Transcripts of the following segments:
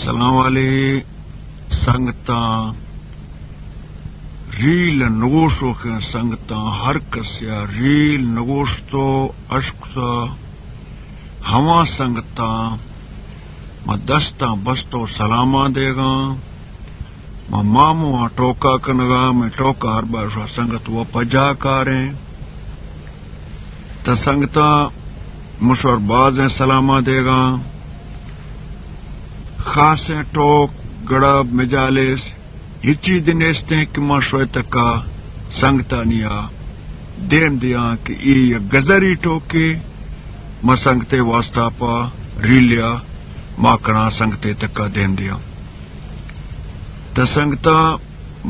سلام علی سنگتاں، ریل نگوشوکیں سنگتاں، ہر کسیا ریل نگوشتو اشکتا، ہما سنگتاں ما دستاں بستو سلاماں دیگاں، ما مامو آ ٹوکا کنگا، میں ٹوکا ہر بار شوا سنگت و پجا کاریں۔ تا سنگتاں مشور بازیں سلاماں دیگاں، خاصیں ٹوک، گڑب، مجالس، ہچی دے نیستیں کہ ما شوئے تکا سنگتانی آ دیم دیاں کہ ای یک گزری ٹوکے ما سنگتے واسطہ پا ریلیا ما کنا سنگتے تکا دیم دیاں۔ تا سنگتاں،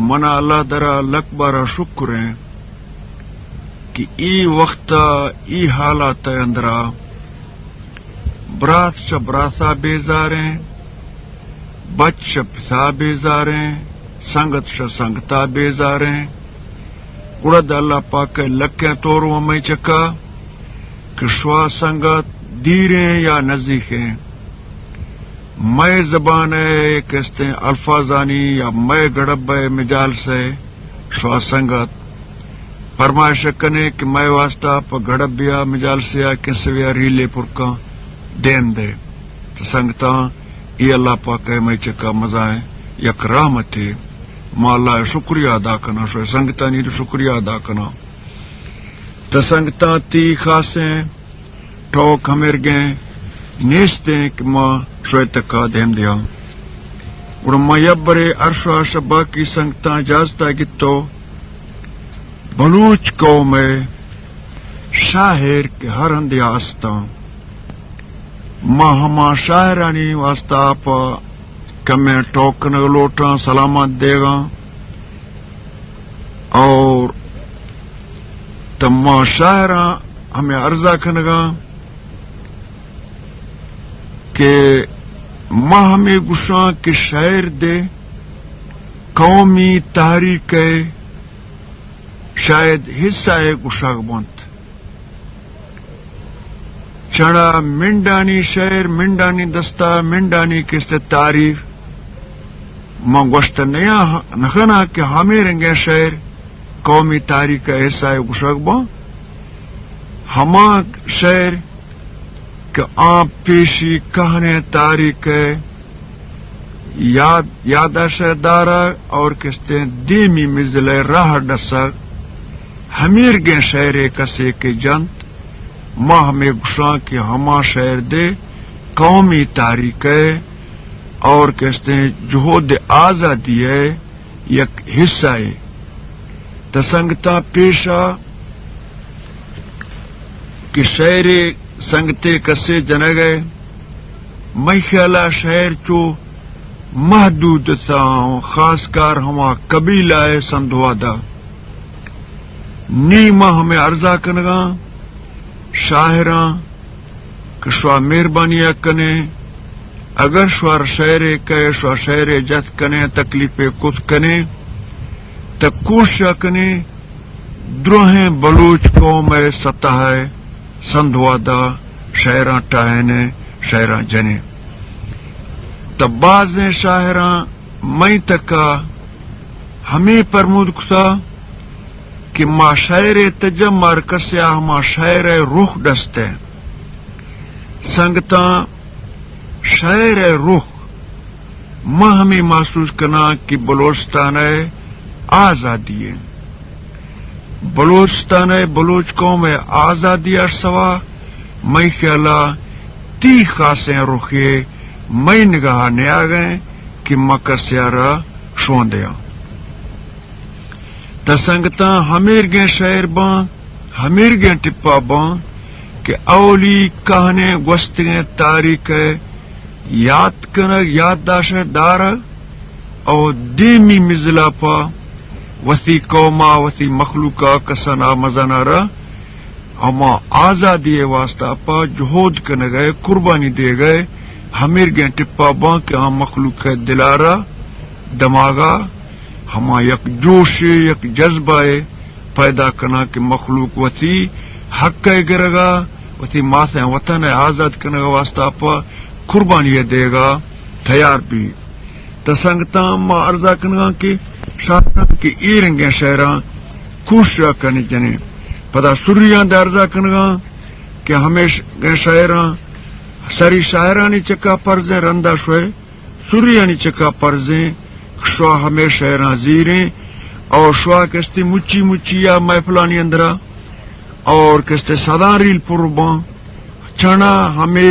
منا اللہ درا لک بارا شکر ایں کہ ای وقتا، ای حالات اندرا برات چہ براتا بیزاریں، بچ چہ پتا بیزاریں، سنگت چہ سنگتا بیزاریں۔ گڑا دے اللہ پاک لکیں طور و مئی چکا کہ شوا سنگت دیریں یا نزیکیں، مئے زبان ء کستیں الفاظانی یا مئے گڑب ء مجالس ء شوا سنگت پرمائش کنے کہ مئے واسطہ پہ گڑب یا مجالس یا کسے یا ریلے پرکاں دیم دے۔ تو سنگتاں، ای اللہ پاک ء مئے چکا مزائیں یک رحمتے۔ ما اللہ ء شکریہ ادا کناں، شوئے سنگتانی تو شکریہ ادا کناں۔ تو سنگتاں، تی خاصیں ٹوک ہمیرگیں نیستیں کہ ما شوئے تکا دیم دیاں۔ گڑا ما یبرے ارشا شہ باقی سنگتاں اجازتا گتو۔ بلوچ قوم ء شاعر کہ ہر ہندے استاں، ما ہما شاعرانی واسطہ پہ کمیں ٹوک کنگ لوٹاں، سلامت دیگاں۔ اور تما شاعراں ہمیں عرضہ کنگاں کہ ما ہمیں گشاں کہ شعر دے قومی تحریک ء شاید حصہ ء گشگ بنت۔ چڑا منڈانی شعر، منڈانی دستہ، منڈانی کست تعریف، من گوشت نیا نخنا کہ ہمیں رنگیں شعر قومی تاریخ ء حصہ ء گشگ باں۔ ہما شعر کہ آ پیشی کہنیں تاریخ ء یاد، یاداش ء دارگ اور کستیں دیمی مزل ء راہ ڈسگ، ہمیرگیں شعرے کسے کہ جنت، ما ہمے گشاں کہ ہما شعر دے قومی تاریخ ء اور کستیں جہد آزادی ء یک حصہ ء۔ تہ سنگتاں، پیشا کہ شعرے سنگتے کسے جنگ ء، مئے خیالا شعر چو محدود تاں، خاص کار ہما قبیلہ ء سندھوادا۔ نی ما ہمے عرضا کنگاں شاعراں کہ شوا مہربانی ء کنے، اگر شوار شعرے کئے، شوا شعرے جت کنے، تکلیفے کت کنے، تہ کوشش کنے دراہیں بلوچ قوم ء سطح ء سندھوادا شعراں ٹاہینے، شعراں جنے۔ تہ بازیں شاعراں مئے تکا ہمے پرمود کتا کہ ما شعر ء تجم مار کسے آ ہما شعر ء رخ ڈستے۔ سنگتاں، شعر ء رخ ما ہمے محسوس کناں کہ بلوچستان ء آزادی ء، بلوچستان ء بلوچ قوم ء آزادی ء سوا مئے خیالا تی خاصیں رخے مئے نگاہ نیاگیں کہ ما کسے ء را شون دیاں۔ تہ سنگتاں، ہمیرگیں شعر باں، ہمیرگیں ٹپا باں کہ اولی کہنیں گوستگیں تاریخ ء یات کنگ، یادداشت ء دارگ، او دیمی مزلا پہ وتی قوما، وتی مخلوقا، کسانا مزنا را ہما آزادی ء واسطہ پہ جہد کنگ ء، قربانی دیگ ء، ہمیرگیں ٹپا باں کہ آ مخلوق ء دلارا، دماغا ہما یک جوشے، یک جذبہ ء پیدا کناں کہ مخلوق وتی حق ء گرگا، وتی ماتیں وطن ء آزاد کنگ ء واسطہ پہ قربانی ء دیگا تیار بی۔ تا سنگتاں، ما عرضا کنگاں کہ شاعراں کہ اے رنگیں شعراں کوشش کنی جنیں۔ پدا سریاں دے عرضا کنگاں کہ ہمیش گیں شاعراں، سری شاعرانی چکا پرزیں، رندا شوئے سریانی چکا پرزیں، شوا ہمے شعراں زیریں اور شوا کستے مچی مچی یا محفلانی اندرا اور کستے سداں ریل پر باں۔ چنا ہمے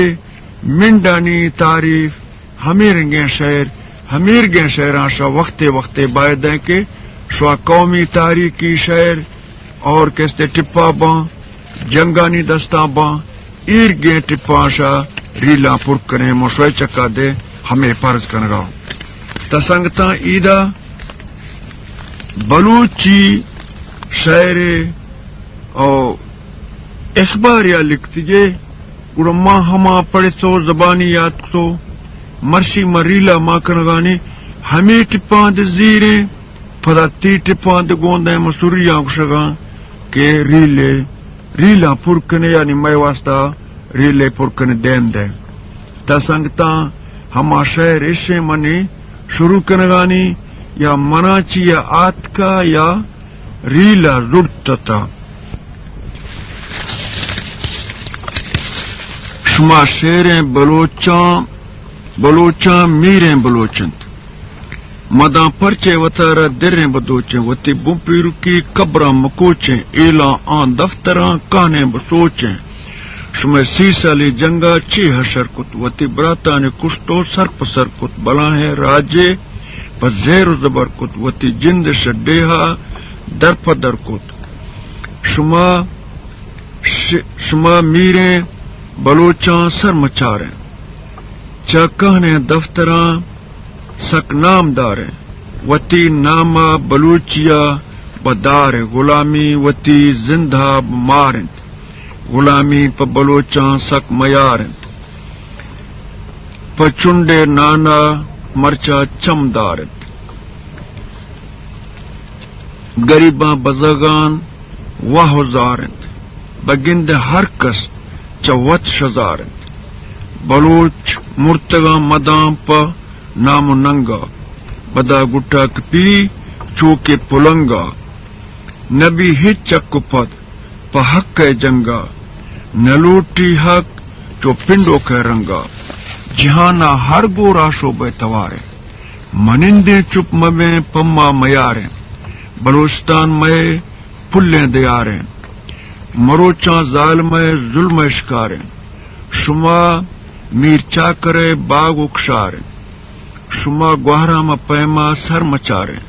منڈانی تعریف، ہمے رنگیں شعر، ہمے رنگیں شعراں شوا وقتے وقتے باید ہیں کہ شوا قومی تاریخی شعر اور کستے ٹپا باں، جنگانی دستاں باں، ایر گیں ٹپاں شا ریلاں پر کنیں، مشوئے چکا دے ہمے پرز کنگا۔ تا سنگتاں، ایدا بلوچی شعر او اخبار یا لکھتی جے، گڑا ما ہما پڑھتو زبانی یاد کتو، مرشی ما ریلا ما کنگانی ہمے ٹپاں دے زیریں۔ پدا تی ٹپاں دے گوندیں مسریاں گشگاں کہ ریلے، ریلاں پر کنے، یعنی مئے واسطہ ریلے پر کنے دیم دے۔ تا سنگتاں، ہما شعر اشیں منی شروع کنگانی یا منا چی یا آتکا یا ریلا زڑتتا۔ شما شیریں بلوچاں، بلوچاں میریں بلوچ انت۔ مداں پرچے وتارا دریں بدوچیں، وتی بن پیرکی قبراں مکوچیں، ایلاں آں دفتراں کہنیں بسوچیں۔ شمئے سی سالی جنگا چی حشر کت، وتی براتانی کشت و سر پہ سر کت، بلاہیں راجے پہ زیر و زبر کت، وتی جند شڈیہا در پہ در کت۔ شما ش-، شما میریں بلوچاں سر مچاریں، چہ کہنیں دفتراں سک نام داریں۔ وتی ناما بلوچیا بداریں، غلامی وتی زندھا بمار انت، غلامی پہ بلوچاں سک میار انت، پہ چنڈے نانا مرچا چم دار انت۔ گریباں بزگان واہ و زار انت، بہ گند ہر کس چہ وت شزار انت۔ بلوچ مرتگاں مداں پہ نام و ننگا، بدا گٹا کپی چو کہ پلنگا۔ نبی ہچ چک و پد پہ حق ء جنگا، نہ لوٹی حق چو پنڈوک ء رنگا۔ جہانا ہر گورا شعبہ تواریں، منندیں چپ مبیں پما میاریں۔ بلوچستان مئے پلیں دیاریں، مروچاں ظالم ء ظلم ء شکاریں۔ شما میر چاکر ء باگ و کشاریں، شما گوہرام ء پیما سر مچاریں۔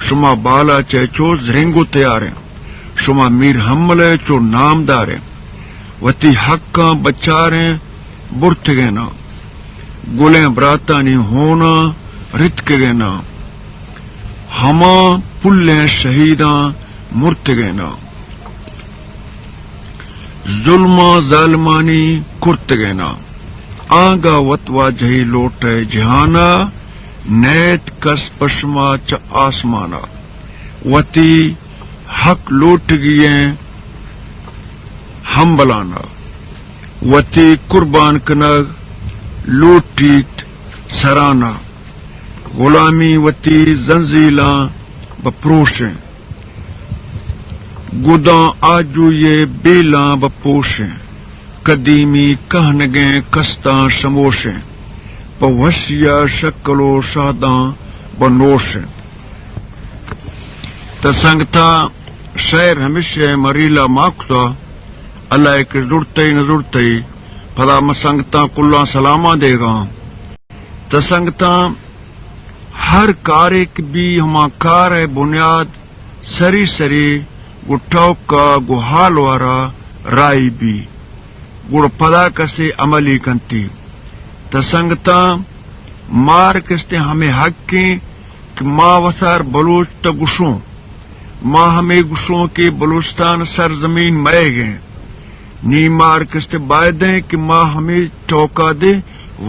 شما بالاچ ء چو زرنگ و تیاریں، شما میر حمل ء چو نامداریں۔ وتی حقاں بچاریں برتگیناں، گلیں براتانی ہوناں رتکگیناں، ہما پلیں شہیداں مرتگیناں۔ ظلماں ظالمانی کرتگیناں، آنگا وت واجہی لوٹئے جہانا، نیت کس پشما چہ آسمانا۔ وتی حق لوٹگی ایں ہمبلانا، وتی قربان کنگ لوٹیت سرانا۔ غلامی وتی زنزیلاں بپروشیں، گداں آجوئے بیلاں بپوشیں، قدیمی کہنگیں کستاں شموشیں، پہ وشیا شکل و شہداں بنوشیں۔ تا سنگتاں، شعر ہمیشہ مریلا ماکتا، اللہ ء کہ زڑتئی نہ زڑتئی، پدا من سنگتاں کلاں سلاماں دیگاں۔ تا سنگتاں، ہر کارے کہ بی، ہما کار ء بنیاد سری سری گوں ٹوک ء گوں حال وارا راہی بی، گڑا پدا کسے عملی کنتی۔ تا سنگتاں، مار کستیں ہمے حق ایں کہ ما وسار بلوچ تا گشوں، ما ہمے گشوں کہ بلوچستان سرزمین مئیگ ایں۔ نی مار کستیں بایدیں کہ ما ہمے ٹوکا دے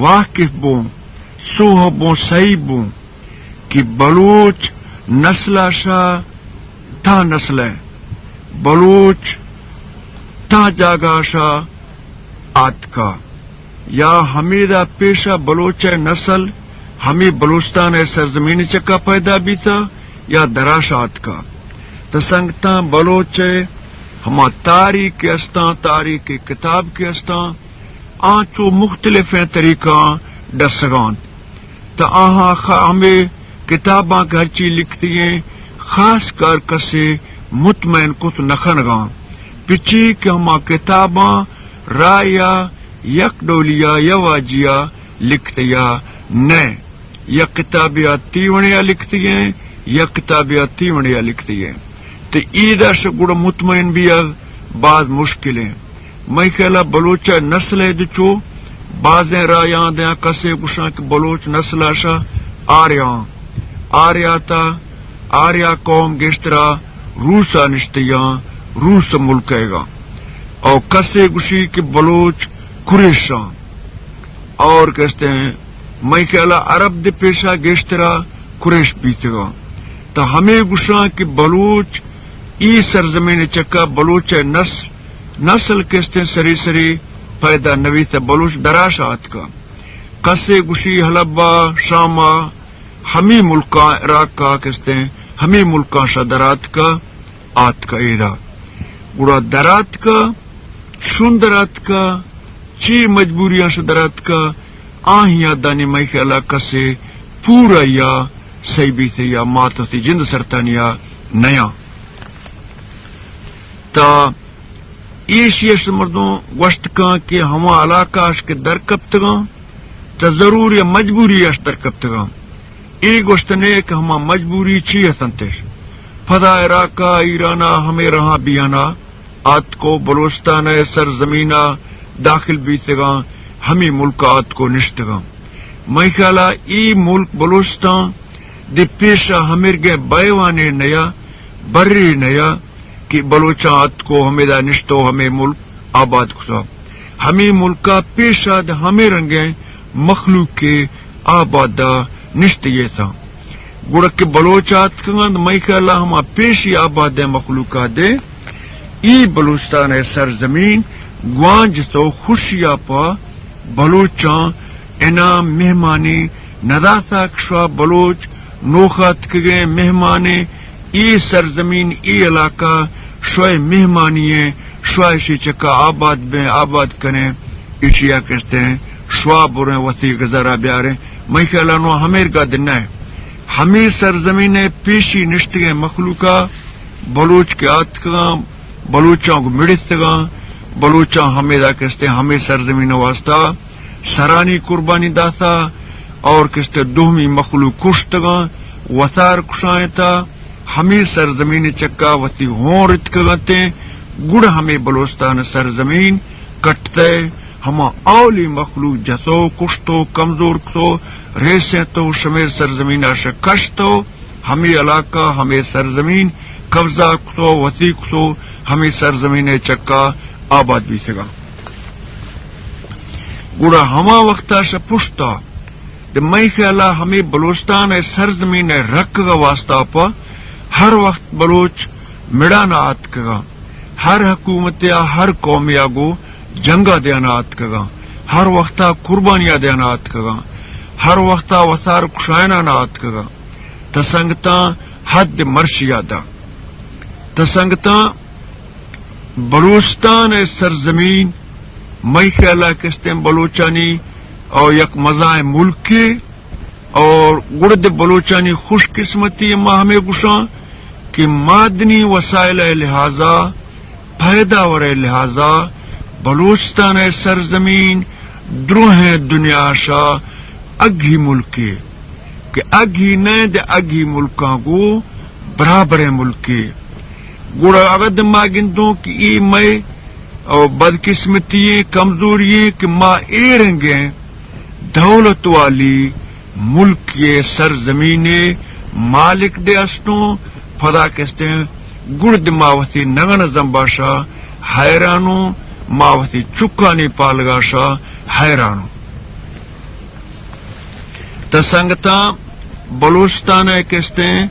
واقف بوں، سوہ بوں، سہی بوں کہ بلوچ نسل ء شا تا نسل ء، بلوچ تا جاگہ ء شا آتکا، یا ہمیدا پیشا بلوچ ء نسل ہمے بلوچستان ءِ سرزمین ءِ چکا پیدا بیتا یا دراشا آتکا؟ تو سنگتاں، بلوچ ءِ ہما تاریخ کہ استاں، تاریخ ءِ کتاب کہ استاں، آ چو مختلفیں طریقہ ڈسگاں۔ تو آہاں خ-، ہمے کتاباں کہ ہرچی لکھتی ہیں، خاص کر کسے مطمئن کت نہ کنگاں، پچی کہ ہما کتاباں رائے یا یک ڈولیا یا واجیا لکھتیا نہ، یک کتابیا تیوڑیا لکھتی ہیں، یک کتابیا تیوڑیا لکھتی ہیں۔ تو ایدا شہ گڑا مطمئن بیا باز مشکل ہیں۔ مئے خیالا بلوچ ءِ نسل ءِ دچو بازیں رایاں دیاں، کسے گوشاں کہ بلوچ نسل ءَ شہ آریاں، آریا تا، آریا قوم گیشترا روس ءَ نشتیاں، روس ملک ءَ گا۔ او کسے گوشی کہ بلوچ قریشاں، اور کہتے ہیں، مئے خیالا عرب دے پیشا گیشترا قریش بیتگاں۔ تا ہمے گوشاں کہ بلوچ ای سرزمین چکا بلوچ ءِ نسل نسل کستیں سری سری پیدا نویت، بلوچ دراش آتکا۔ کسے گوشی حلبا، شاما، ہمی ملکاں، عراقا کستیں ہمی ملکاں شہ دراتکا، آتکا ایدا۔ گڑا دراتکا، شون دراتکا، چی مجبوریاں شہ دراتکا، آہیا دانی مئے خیالا کسے پورا یا صحیح بیتے یا مات وتی جند سرتانیا نیاں۔ تا ایشی اش مردم گوشت کن کہ ہما علاقہ اش کہ در کپتگاں، تا ضرور یا مجبوری اش در کپتگاں۔ اے گوشت نے کہ ہما مجبوری چی ہستنتش۔ پدا عراقا، ایرانا، ہمے رہاں بیانا آتکو بلوچستان ءِ سرزمینا داخل بیتگاں، ہمے ملکا آتکو نشتگاں۔ مئے خیالا اے ملک بلوچستان دے پیشا ہمرگیں بیوانے نیا، بری نیا، کہ بلوچاں اتکو ہمیدا نشتو ہمے ملک آباد کتا۔ ہمے ملکا پیشا دے ہمے رنگیں مخلوق کے آبادا نشتیے تھا۔ گڑا کہ بلوچ آتکگاں، مئے خیالا ہما پیشی آبادیں مخلوقا دے ای بلوچستان ءِ سرزمین گوانج تو خوشیا پا بلوچاں انعام مہمانی نداتا کہ شوا بلوچ نوخ آتکگیں مہمانیں، اے سرزمین، اے علاقہ شوئے مہمانی ایں، شوا اشی چکا آباد بیں، آباد کنیں، اشیا کستیں شوا بریں، وتی گزرا بیاریں۔ مئے خیالا نو ہمیرگا دنہ ایں۔ ہمے سرزمین ءِ پیشی نشتگیں مخلوقا بلوچ کہ آتکگاں، بلوچاں گوں مڑستگاں، بلوچاں ہمیدا کستیں ہمے سرزمین ءِ واسطہ سرانی قربانی داتا اور کستیں دومی مخلوق کشتگاں، وسار کشائینتا، ہمے سرزمین چکا وتی ہون رتکگنتیں، گڑا ہمے بلوچستان سرزمین کٹتے، ہما اولی مخلوق جتو، کشتو، کمزور کتو، ریسیں تو شمیر سرزمین آ شکشتو، ہمے علاقہ، ہمے سرزمین قبضہ کتو، وتی کتو، ہمے سرزمین چکا آباد بیتگا۔ گڑا ہما وقتا شہ پشتا، دے مئے خیالا ہمے بلوچستان ءِ سرزمین ءِ رکگ ءِ واسطہ پہ ہر وقت بلوچ مڑانا آتکگاں۔ ہر حکومت یا ہر قوم یا گو جنگا دیانا آتکگاں۔ ہر وقتا قربانیا دیانا آتکگاں۔ ہر وقتا وسار کشائنانا آتکگاں۔ تا سنگتاں، حد مرشی یادا۔ تا سنگتاں، بلوچستان ءِ سرزمین مئے خیالا کستیں بلوچانی او یک مزائیں ملکے اور گڑد بلوچانی خوش قسمتی ما ہمیں گشاں کہ معدنی وسائل ءِ لحاظا، پیداور ءِ لحاظا بلوچستان ءِ سرزمین دروہیں دنیا شا اگھی ملکے کہ اگھی نہ دے اگھی ملکاں گو برابریں ملکے۔ گڑا اگاں ما گندوں کہ اے مئے او بدقسمتی ایں، کمزوری ایں کہ ما اے رنگیں دولت والی ملک ءِ سرزمین ءِ مالک دے استوں، پدا کستیں گڑد ما وتی نگن زمباشا حیرانوں، ما وتی چکانی پالگاشا حیرانوں۔ تا سنگتاں، بلوچستان ءِ کستیں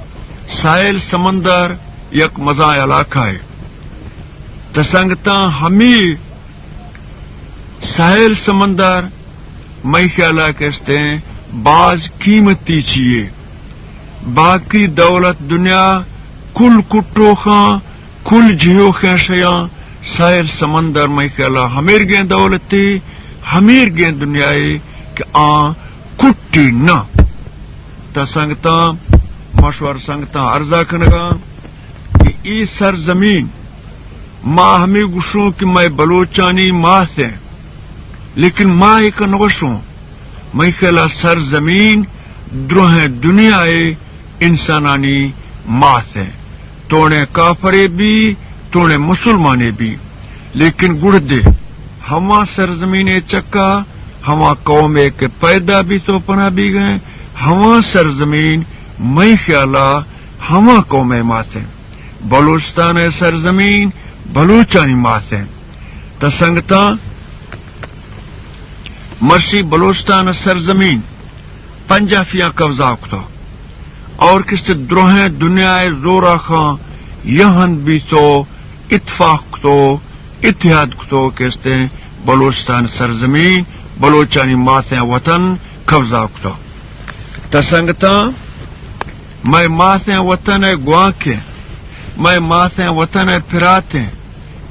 ساحل سمندر یک مزائیں علاقہ اے۔ تا سنگتاں، ہمی ساحل سمندر مئے خیالا کستیں باز قیمتی چیے۔ باقی دولت دنیا کل کٹوخاں، کل جیوخیں شیاں، ساحل سمندر مئے خیالا ہمیرگیں دولتے، ہمیرگیں دنیائے کہ آ کٹی نہ۔ تا سنگتاں، مشور سنگتاں عرضا کنگا کہ ای سرزمین ما ہمے گوشوں کہ مئے بلوچانی ماس ایں، لیکن ما ایک نہ گوشوں۔ مئے خیالا سرزمین دروہیں دنیائے انسانانی ماس ایں۔ توڑیں کافرے بی، توڑیں مسلمانے بی، لیکن گڑدے ہما سرزمینے چکا، ہما قومے کہ پیدا بی تو پناہ بی گئے، ہما سرزمین مئے خیالا ہما قومے ماس ایں۔ بلوچستان ءِ سرزمین بلوچانی ماس ایں۔ تا سنگتاں، مرشی بلوچستان ءِ سرزمین پنجافیاں قبضہ کتو اور کست دروہیں دنیا ءِ زوراخاں یہ ہند بیتو، اتفاق کتو، اتحاد کتو کہ استیں بلوچستان سرزمین، بلوچانی ماسیں وطن قبضہ کتو۔ تا سنگتاں، مئے ماسیں وطن ءِ گوانکیں، مئے ماسیں وطن ءِ پراتیں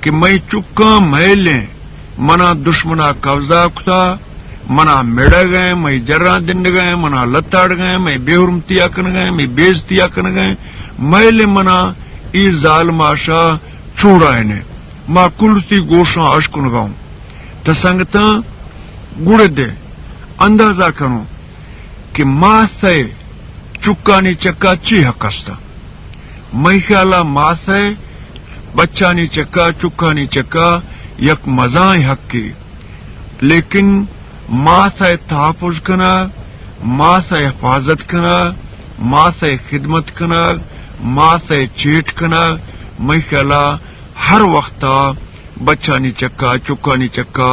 کہ مئے چکاں مئیلیں منا دشمنا قبضہ کتا، منا مڑگ ءَ، مئے جراں دنگ ءَ، منا لتاڑگ ءَ، مئے بے حرمتی ءَ کنگ ءَ، مئے بے عزتی ءَ کنگ ءَ، مئیلیں منا ای ظالم آشا چوڑائنے۔ ما کل تی گوشاں اشکنگا اوں۔ تا سنگتاں، گڑدے اندازہ کنوں کہ ماسئے چکانی چکا چی حق است؟ مئے خیالا ماسئے بچانی چکا، چکانی چکا یک مزائیں حقے، لیکن ماسئے تحفظ کنگ، ماسئے حفاظت کنگ، ماسئے خدمت کنگ، ماسئے چیٹ کنگ، مئے خیالا ہر وقتا بچانی چکا، چکانی چکا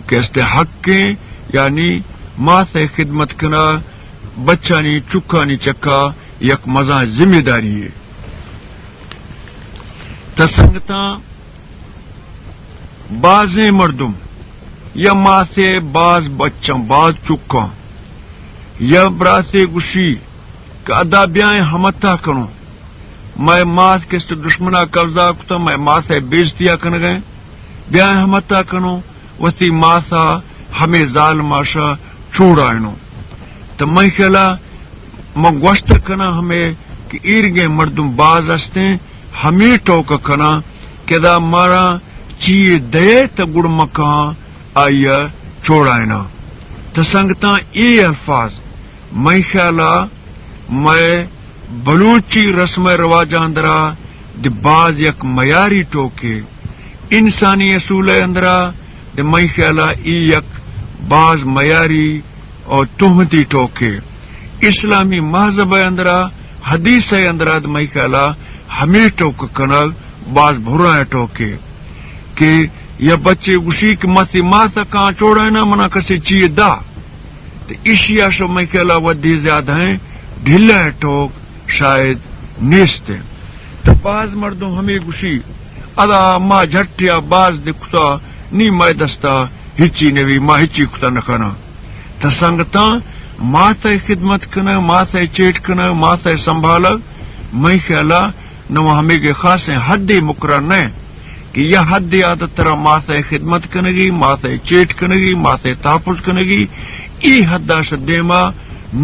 کہ است حق ایں، یعنی ماسئے خدمت کنگ بچانی، چکانی چکا یک مزائیں ذمہ داری اے۔ تا سنگتاں، بازیں مردم یا ماسے باز بچاں، باز چکاں، یا براسے گوشی کہ ادا بیائیں ہمتا کنوں، مئے ماس کست دشمنا قبضہ کتا، مئے ماسئے بے عزتیا کنگ ءَ، بیائیں ہمتا کنوں، وتی ماسا ہمے ظالم آشا چوڑائنوں۔ تو مئے خیالا من گوشت کناں ہمے کہ ایرگیں مردم باز استیں، ہمے ٹوک کناں کہ ادا مارا چیے دئے تو گڑ مکاں آئیا چوڑائناں۔ تو سنگتاں، اے الفاظ مئے خیالا مئے بلوچی رسم ءُ رواجاں اندرا دے باز یک میاری ٹوکے، انسانی اصول ءِ اندرا دے مئے خیالا ای یک باز میاری اور تہمتی ٹوکے۔ اسلامی مذہب ءِ اندرا، حدیث ءِ اندرا دے مئے خیالا ہمے ٹوک کنگ باز بھرائیں ٹوکے کہ یا بچے گوشی کہ مسی ماسا کاں چوڑائنا، منا کسے چیے دا۔ تو ایشی ءَ شو مئے خیالا ودی زیادہ ایں ڈھلائیں ٹوک شاید نیست ایں۔ تو باز مردم ہمے گوشی، ادا ما جھٹیا باز دے کتا، نی مئے دستا ہچی نوی، ما ہچی کتا نہ کناں۔ تو سنگتاں، ماسئے خدمت کنگ، ماسئے چیٹ کنگ، ماسئے سنبھالگ، مئے خیالا نوں ہمیگے خاصیں حدے مقرر نہ کہ یہ حدے آ ترا ماسئے خدمت کنگی، ماسئے چیٹ کنگی، ماسئے تحفظ کنگی، ای حدا شہ دیما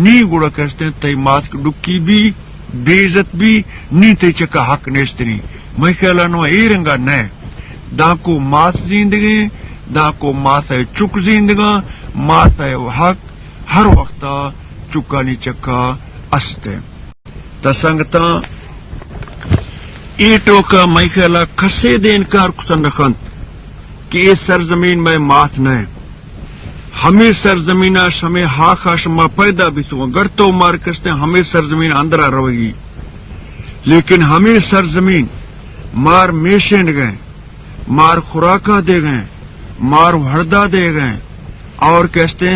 نی گڑا کستیں تئی ماسک ڈکی بی، بے عزت بی، نی تئی چکا حق نیست نی۔ مئے خیالا نوں اے رنگا نہ۔ دانکو ماس زیندگیں، دانکو ماسئے چک زیندگاں، ماسئے حق ہر وقتا چکانی چکا است۔ تا سنگتاں، اے ٹوکا مئے خیالا کسے دے انکار کتا نہ کنت کہ اے سرزمین مئے مات نہ۔ ہمے سرزمینا شمے ہاکا شما پیدا بیتگوں، گڑتو مار کستیں ہمے سرزمین اندرا روگی۔ لیکن ہمے سرزمین مار میشینگیں، مار خوراکا دیگیں، مار وھڑدا دیگیں، اور کستیں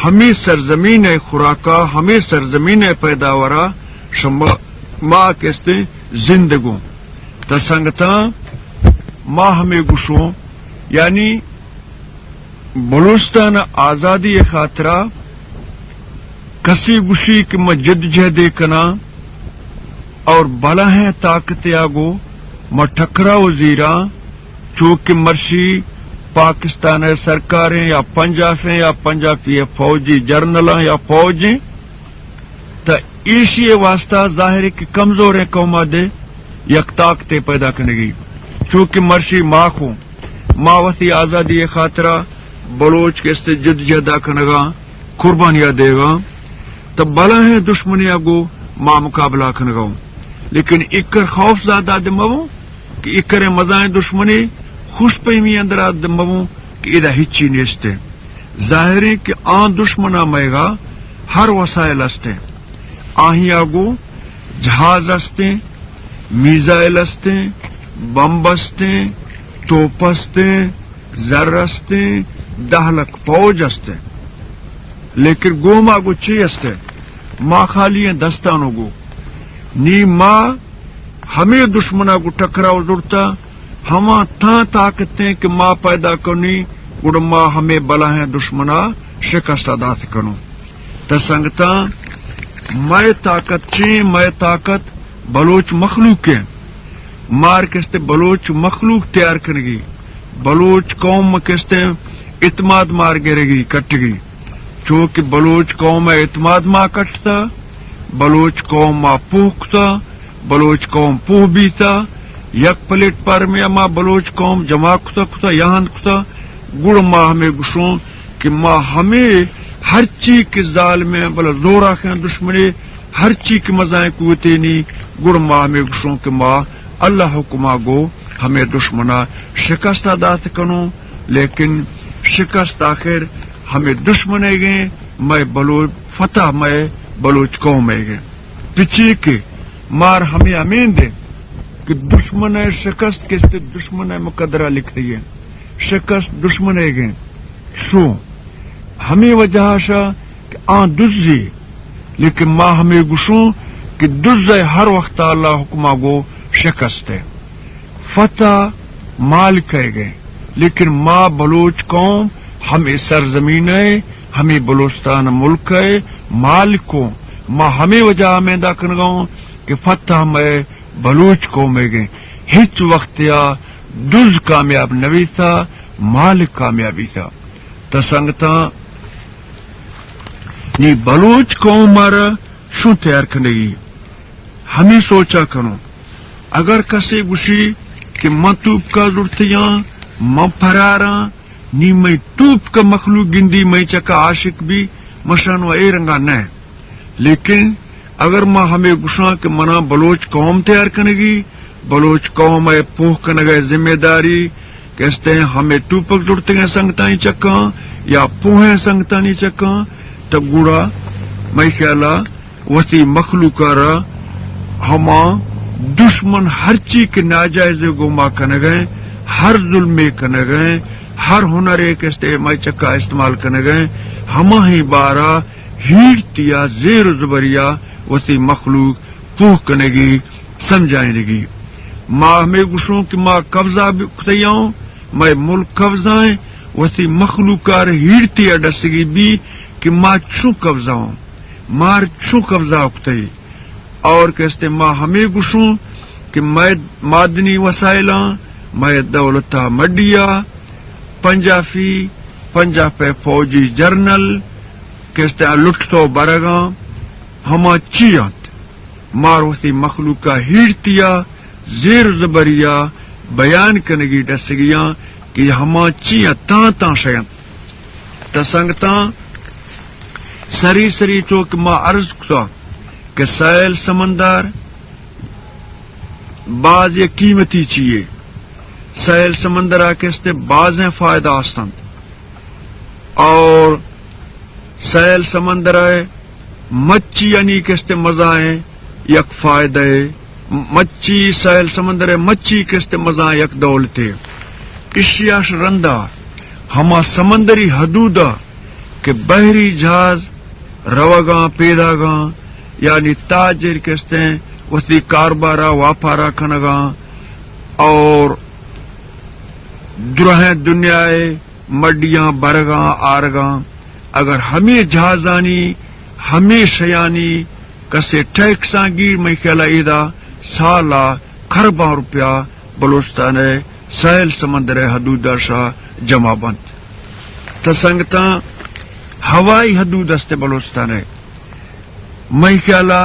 ہمے سرزمین ءِ خوراکا، ہمے سرزمین ءِ پیداوارا شما، ما کستیں زندگوں۔ تا سنگتاں، ما ہمے گوشوں، یعنی بلوچستان آزادی ءِ خاطرا کسی گوشی کہ من جدوجہدے کناں اور بلاہیں طاقتے آ گو من ٹکراؤ زیراں، چو کہ مرشی پاکستان ءِ سرکاریں یا پنجابیں یا پنجابی ءِ فوجی جرنلاں یا فوجیں، تہ ایشی ءِ واسطہ ظاہر ہے کہ کمزوریں قوم ءَ دے یک طاقتے پیدا کنگی، چو کہ مرشی ما کو ما وتی آزادی ءِ خاطرا بلوچ کہ استے جدوجہدا کنگاں، قربانیاں دیگاں، تہ بلاہیں دشمنے آ گو ما مقابلہ کنگاؤں۔ لیکن اکر خوف زدہ دے مبوں کہ اکریں مزائیں دشمنے خوش پہمی اندرا دے مبوں کہ ادا ہچی نیستے۔ ظاہریں کہ آں دشمنا مئیگا ہر وسائل استیں۔ آہیا گو جہاز استیں، میزائل استیں، بمب استیں، توپ استیں، زر استیں، دہ لکھ فوج استیں۔ لیکن گوما گو چی استیں؟ ما خالی ایں دستانو گو۔ نی ما ہمے دشمنا گو ٹکراؤ زرتا، ہما تاں طاقتیں کہ ما پیدا کنی، گڑا ما ہمے بلاہیں دشمنا شکست دات کنوں۔ تہ سنگتاں، مئے طاقت چیں؟ مئے طاقت بلوچ مخلوق ایں۔ مار کستے بلوچ مخلوق تیار کنگی، بلوچ قوم کستے اعتماد مار گرگی، کٹگی۔ چو کہ بلوچ قوم ءِ اعتماد ما کٹتا، بلوچ قوم ما پوہ کتا، بلوچ قوم پوہ بیتا، یک پلیٹ فارمے ءَ ما بلوچ قوم جمع کتا، کتا، یہند کتا، گڑا ما ہمے گشوں کہ ما ہمے ہرچی کہ ظالمیں بلے زوراکیں دشمنے، ہرچی کہ مزائیں قوتینی، گڑا ما ہمے گشوں کہ ما اللہ حکما گو ہمے دشمنا شکست دات کنوں۔ لیکن شکست آخر ہمے دشمنے گیں، مئے بلوچ فتح مئے بلوچ قوم گیں۔ پچی کہ مار ہمے امین دے کہ دشمن ءِ شکست کستے دشمن ءِ مقدرہ لکھتی ہے، شکست دشمن ءِ گیں۔ شو ہمے وجہ شا کہ آں دزی، لیکن ما ہمے گشوں کہ دز ءِ ہر وقت اللہ حکما گو شکست ہے۔ فتح مالک ءِ گئے، لیکن ما بلوچ قوم ہمے سرزمین ءِ، ہمے بلوچستان ملک ءِ مالک اوں۔ ما ہمے وجہ ہمیدا کنگا اوں کہ فتح مئے بلوچ قوم ءِ گئے۔ ہچ وقت یا دز کامیاب نہ بیتا، مالک کامیاب بیتا۔ تہ سنگتاں، نی بلوچ قوم مارا شون تیار کنگی؟ ہمے سوچا کنوں۔ اگر کسے گوشی کہ من توپکا زرتیاں، من پراراں، نی مئے توپکا مخلوق گندی، مئے چکا عاشق بی، مشانو اے رنگا نہ۔ لیکن اگر ما ہمے گوشاں کہ منا بلوچ قوم تیار کنگی، بلوچ قوم ءِ پوہ کنگ ءِ ذمہ داری کہ استیں ہمے توپک زرتگیں سنگتانی چکاں یا پوہیں سنگتانی چکاں، تہ گڑا مئے خیالا وتی مخلوق ءَ را ہما دشمن ہرچی کہ ناجائزے گوما کنگیں، ہر ظلمے کنگیں، ہر ہنرے کہ استے مئے چکا استعمال کنگیں، ہماہی بارا ہیرتیا زیر و زبریا وتی مخلوق پوہ کنگی، سمجھائینگی۔ ما ہمے گوشوں کہ ما قبضہ کتیاں، مئے ملک قبضہ ایں، وتی مخلوق ءَ را ہیرتیا ڈسگی بی کہ ما چوں قبضہ اوں، مار چوں قبضہ کتئی۔ اور کہ استے ما ہمے گوشوں کہ مئے معدنی وسائلاں، مئے دولتا مڈیا، پنجابی، پنجاب ءِ فوجی جرنل کہ استے آ لٹتو برگاں، ہما چی انت؟ مار وتی مخلوقا ہیرتیا زیر زبریا بیان کنگی ڈسگیاں کہ ہما چی انت، تاں تاں شے انت۔ تہ سنگتاں، سری سری چو کہ ما عرض کتا کہ سیل سمندر باز یک قیمتی چیئے۔ سیل سمندرا کہ استے بازیں فائدہ استنت۔ اور سیل سمندر ءِ مچی یعنی کہ استے مزائیں یک فائدہ ءِ، مچی، سیل سمندر ءِ مچی کہ استے مزائیں یک دولتے۔ اشیاش رندا ہما سمندری حدودا کہ بحری جہاز روگاں، پیداگاں، یعنی تاجر کہ استیں وتی کاربارا، واپارا کنگاں اور درہیں دنیا ءِ مڈیاں برگاں، آرگاں، اگر ہمے جہازانی ہمے شیانی کسے ٹیکساں گیر، مئے خیالا ایدا سالا کرباں روپیہ بلوچستان ء ساحل سمندر ء حدود ء شا جمع بنت۔ تا سنگتاں، ہوائی حدود است بلوچستان ء۔ مئے خیالا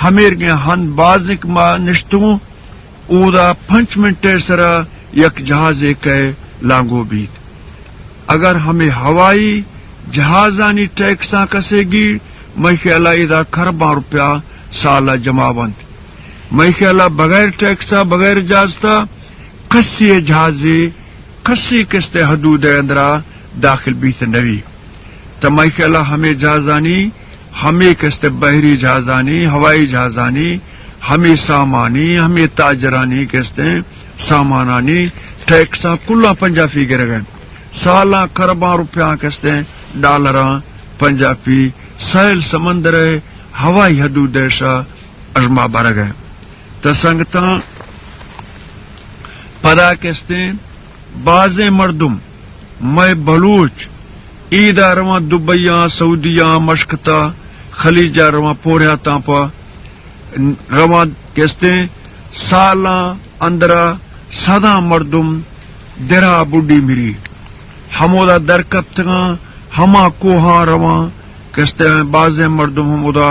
ہمیرگیں ہند بازیں کہ ما نشتوں، اودا پنچ منٹ ء سرا یک جہازے کئے لانگو بیت۔ اگر ہمے ہوائی جہازانی ٹیکساں کسے گیر، مئے خیالا ایدا کرباں روپیہ سالا جمع بنت۔ مئے خیالا بغیر ٹیکسا، بغیر اجازتا کسی جہازے کسی کستے حدود ء اندرا داخل بیت نوی۔ تا مئے خیالا ہمے جہازانی، ہمے کستے بحری جہازانی، ہوائی جہازانی، ہمے سامانی، ہمے تاجرانی کستے سامانانی ٹیکساں کلاں پنجاپی گرگ ء۔ سالاں کرباں روپیاں کستے ڈالراں پنجاپی ساحل سمندر ء ہوائی حدود ء شا ارما برگ ء۔ تا سنگتاں، پدا کستیں بازیں مردم، مئے بلوچ، ایدا رواں دبیاں، سعودیاں، مشکتا، خلیجا رواں، پوریاتاں پہ رواں کستیں سالاں اندرا سداں مردم درا بڈی مری۔ ہمودا در کپتگاں، ہما کوہاں رواں، کستیں بازیں مردم ہمودا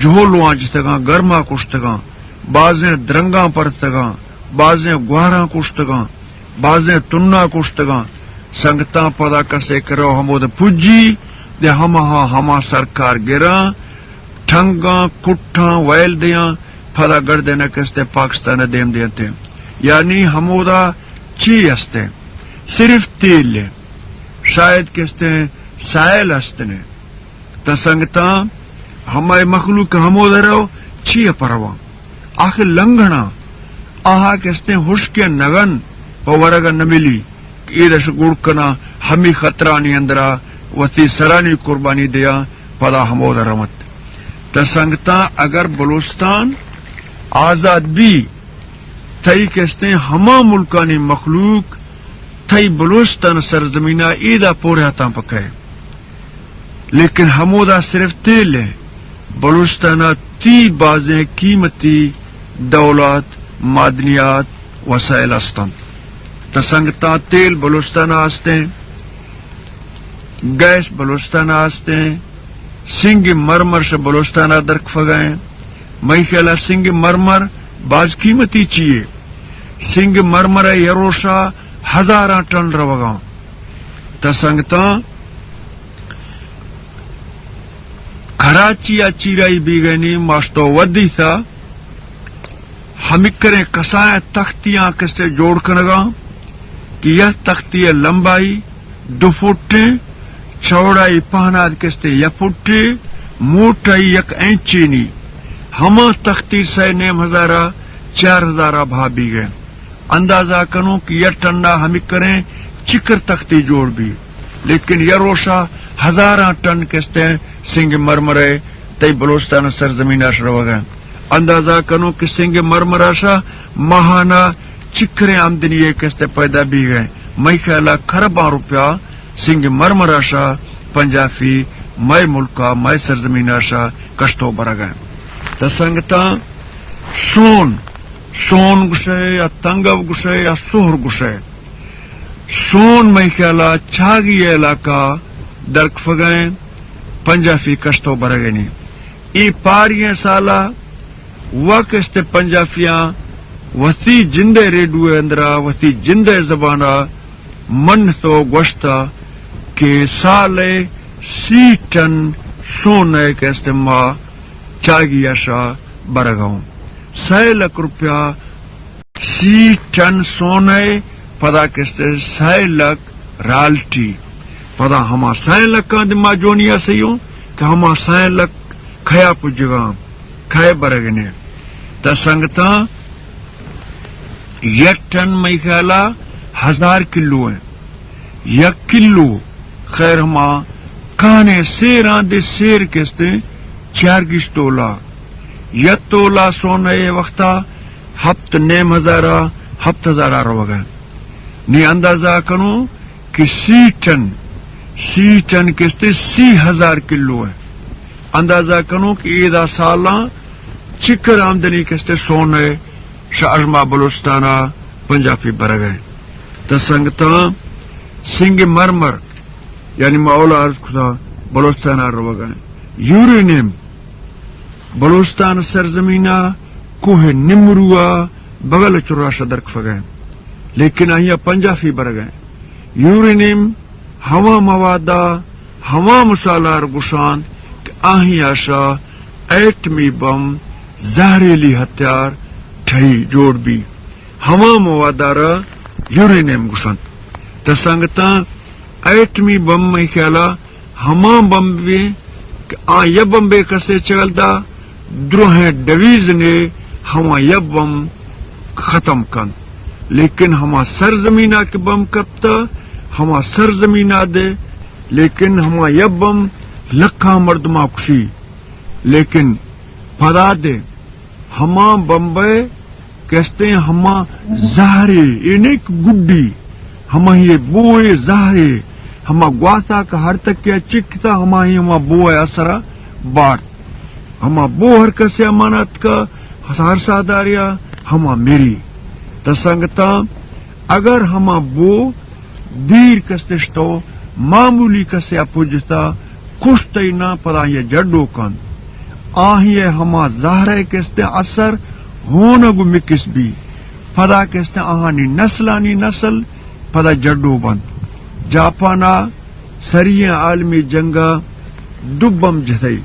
جہلواں جتگاں، گرما کشتگاں، بازیں درنگاں پرتگاں، بازیں گوہراں کشتگاں، بازیں تنا کشتگاں۔ سنگتاں، پدا کسے کہ رو ہمودا پجی، دے ہماہاں ہما سرکار گراں، ٹھنگاں، کٹھاں، ویل دیاں، پدا گردے نہ کستے پاکستان ء دیم دیتے۔ یعنی ہمودا چی ہستے؟ صرف تیل ہے۔ شاید کستے سائل ہستنے۔ تا سنگتاں، ہمائے مخلوق ہمودا رو، چی پرواہ؟ آخر لنگھنا، آہا کستیں ہشکیں نگن پہ ورگ ء نہ ملی، ایدش گڑ کناں، ہمی خطرانی اندرا وتی سرانی قربانی دیاں، پدا ہمودا رونت۔ تا سنگتاں، اگر بلوچستان آزاد بی، تئی کستیں ہما ملکانی مخلوق تئی بلوچستان سرزمینا ایدا پورہتاں پکئے۔ لیکن ہمودا صرف تیل ہے۔ بلوچستانا تی بازیں قیمتی دولت، معدنیات، وسائل ہستنت۔ تا سنگتاں، تیل بلوچستانا ہستیں، گیس بلوچستانا ہستیں، سنگ مرمر شہ بلوچستانا درکفگا ہیں۔ مئی خیالا سنگ مرمر باز قیمتی چیئے۔ سنگ مرمر یروشا ہزاراں ٹن روگاں۔ تا سنگتاں، کراچی ء چیرائی بیگینی ماشتو ودی تھا، ہمکریں کسائیں تختیاں کسے جوڑ کنگاں کہ یک تختی ء لمبائی دو فٹیں، چوڑائی پہناد کستے یک فٹے، موٹائی یک انچینی، ہما تختی سئے نیم ہزارا چار ہزارا بھا بیگئے۔ اندازہ کنوں کہ یک ٹنا ہمکریں چکر تختی جوڑ بی، لیکن یک روشا ہزاراں ٹن کستیں سنگ مرمرے تئی بلوچستان سرزمین اش روگا۔ اندازہ کنوں کہ سنگ مرمر اشا ماہانہ چکریں آمدنی کستے پیدا بیگئے۔ مئی خیالا کرباں روپیہ سنگ مرمر اشا پنجاپی مئے ملکا، مئے سرزمین اشا کشتو برگئے۔ تا سنگتاں، سون، سون گشئے یا تنگو گشئے یا سہر گشئے، سون مئی خیالا چاگی علاقہ درکفگئے، پنجاپی کشتو برگئے نی۔ اے پارییں سالا وقت پنجاپیاں وتی جندے ریڈیو اندرا، وتی جندے زبانا منتو گوشتا کہ سالے سی ٹن سونے کہ است ما چاگی اشا برگاؤں۔ سئے لکھ روپیہ سی ٹن سونے، پدا کستے سئے لکھ رالٹی۔ پدا ہما سئے لکھاں دے ما جونیا سیوں کہ ہما سئے لکھ کھیا پجگاں، کھے برگنے۔ تا سنگتاں، یک ٹن مئی خیالا ہزار کلو ہیں۔ یک کلو، خیر ہما کانے سیراں دے سیر کستے چارگش تولا۔ یک تولا سونے وقتا ہپت نیم ہزارا، ہپت ہزارا روگا۔ نی اندازہ کنو کہ سی ٹن، سی ٹن کستے سی ہزار کلو ہے۔ اندازہ کنوں کہ ایدا سالاں چکر آمدنی کستے سونے شہ اژما بلوچستانا پنجابی برگئے۔ تا سنگتاں، سنگ مرمر، یعنی ما اولا عرض کتا، بلوچستانا روگئے۔ یورینیم بلوچستان سرزمینا کوہ نمروا بغل چراشا درکفگئے، لیکن آئیا پنجابی برگئے۔ یورینیم ہما موادا، ہما مسالار گشان کہ آہی آشا ایٹمی بم، زہریلی ہتھیار ٹھئی جوڑ بی۔ ہما موادارا یورینیم گشنت۔ تا سنگتاں، ایٹمی بم مئے خیالا ہما بمبے کہ آ یک بمبے کسے چگل دا، دروہیں ڈویژنے ہما یک بم ختم کنت۔ لیکن ہما سرزمینا کہ بم کپتا، ہما سرزمینا دے، لیکن ہما یک بم لکھاں مردماں کشی۔ لیکن پدا دے ہما بمبے کستیں ہما زہرے، اے نئیں کہ گڈی، ہما یہ بوئے زہرے، ہما گواتا کہ ہر تکیا چکتا، ہما ہی ہما بوئے اثرا بارت۔ ہما بو ہر کسے امانت کا، ہر ساہداریا ہما میری۔ تا سنگتاں، اگر ہما بو دیر کستش تو معمولی کسے ء پجتا، کشتئی ناں، پدا آئی ء جڈو کنت۔ آہی ء ہما زہر ء کستیں اثر ہون ء گوں مکس بی۔ پدا کستیں آہانی نسلانی نسل پدا جڈو بنت۔ جاپان ء سری ئیں عالمی جنگ ء دو بمب جتئی۔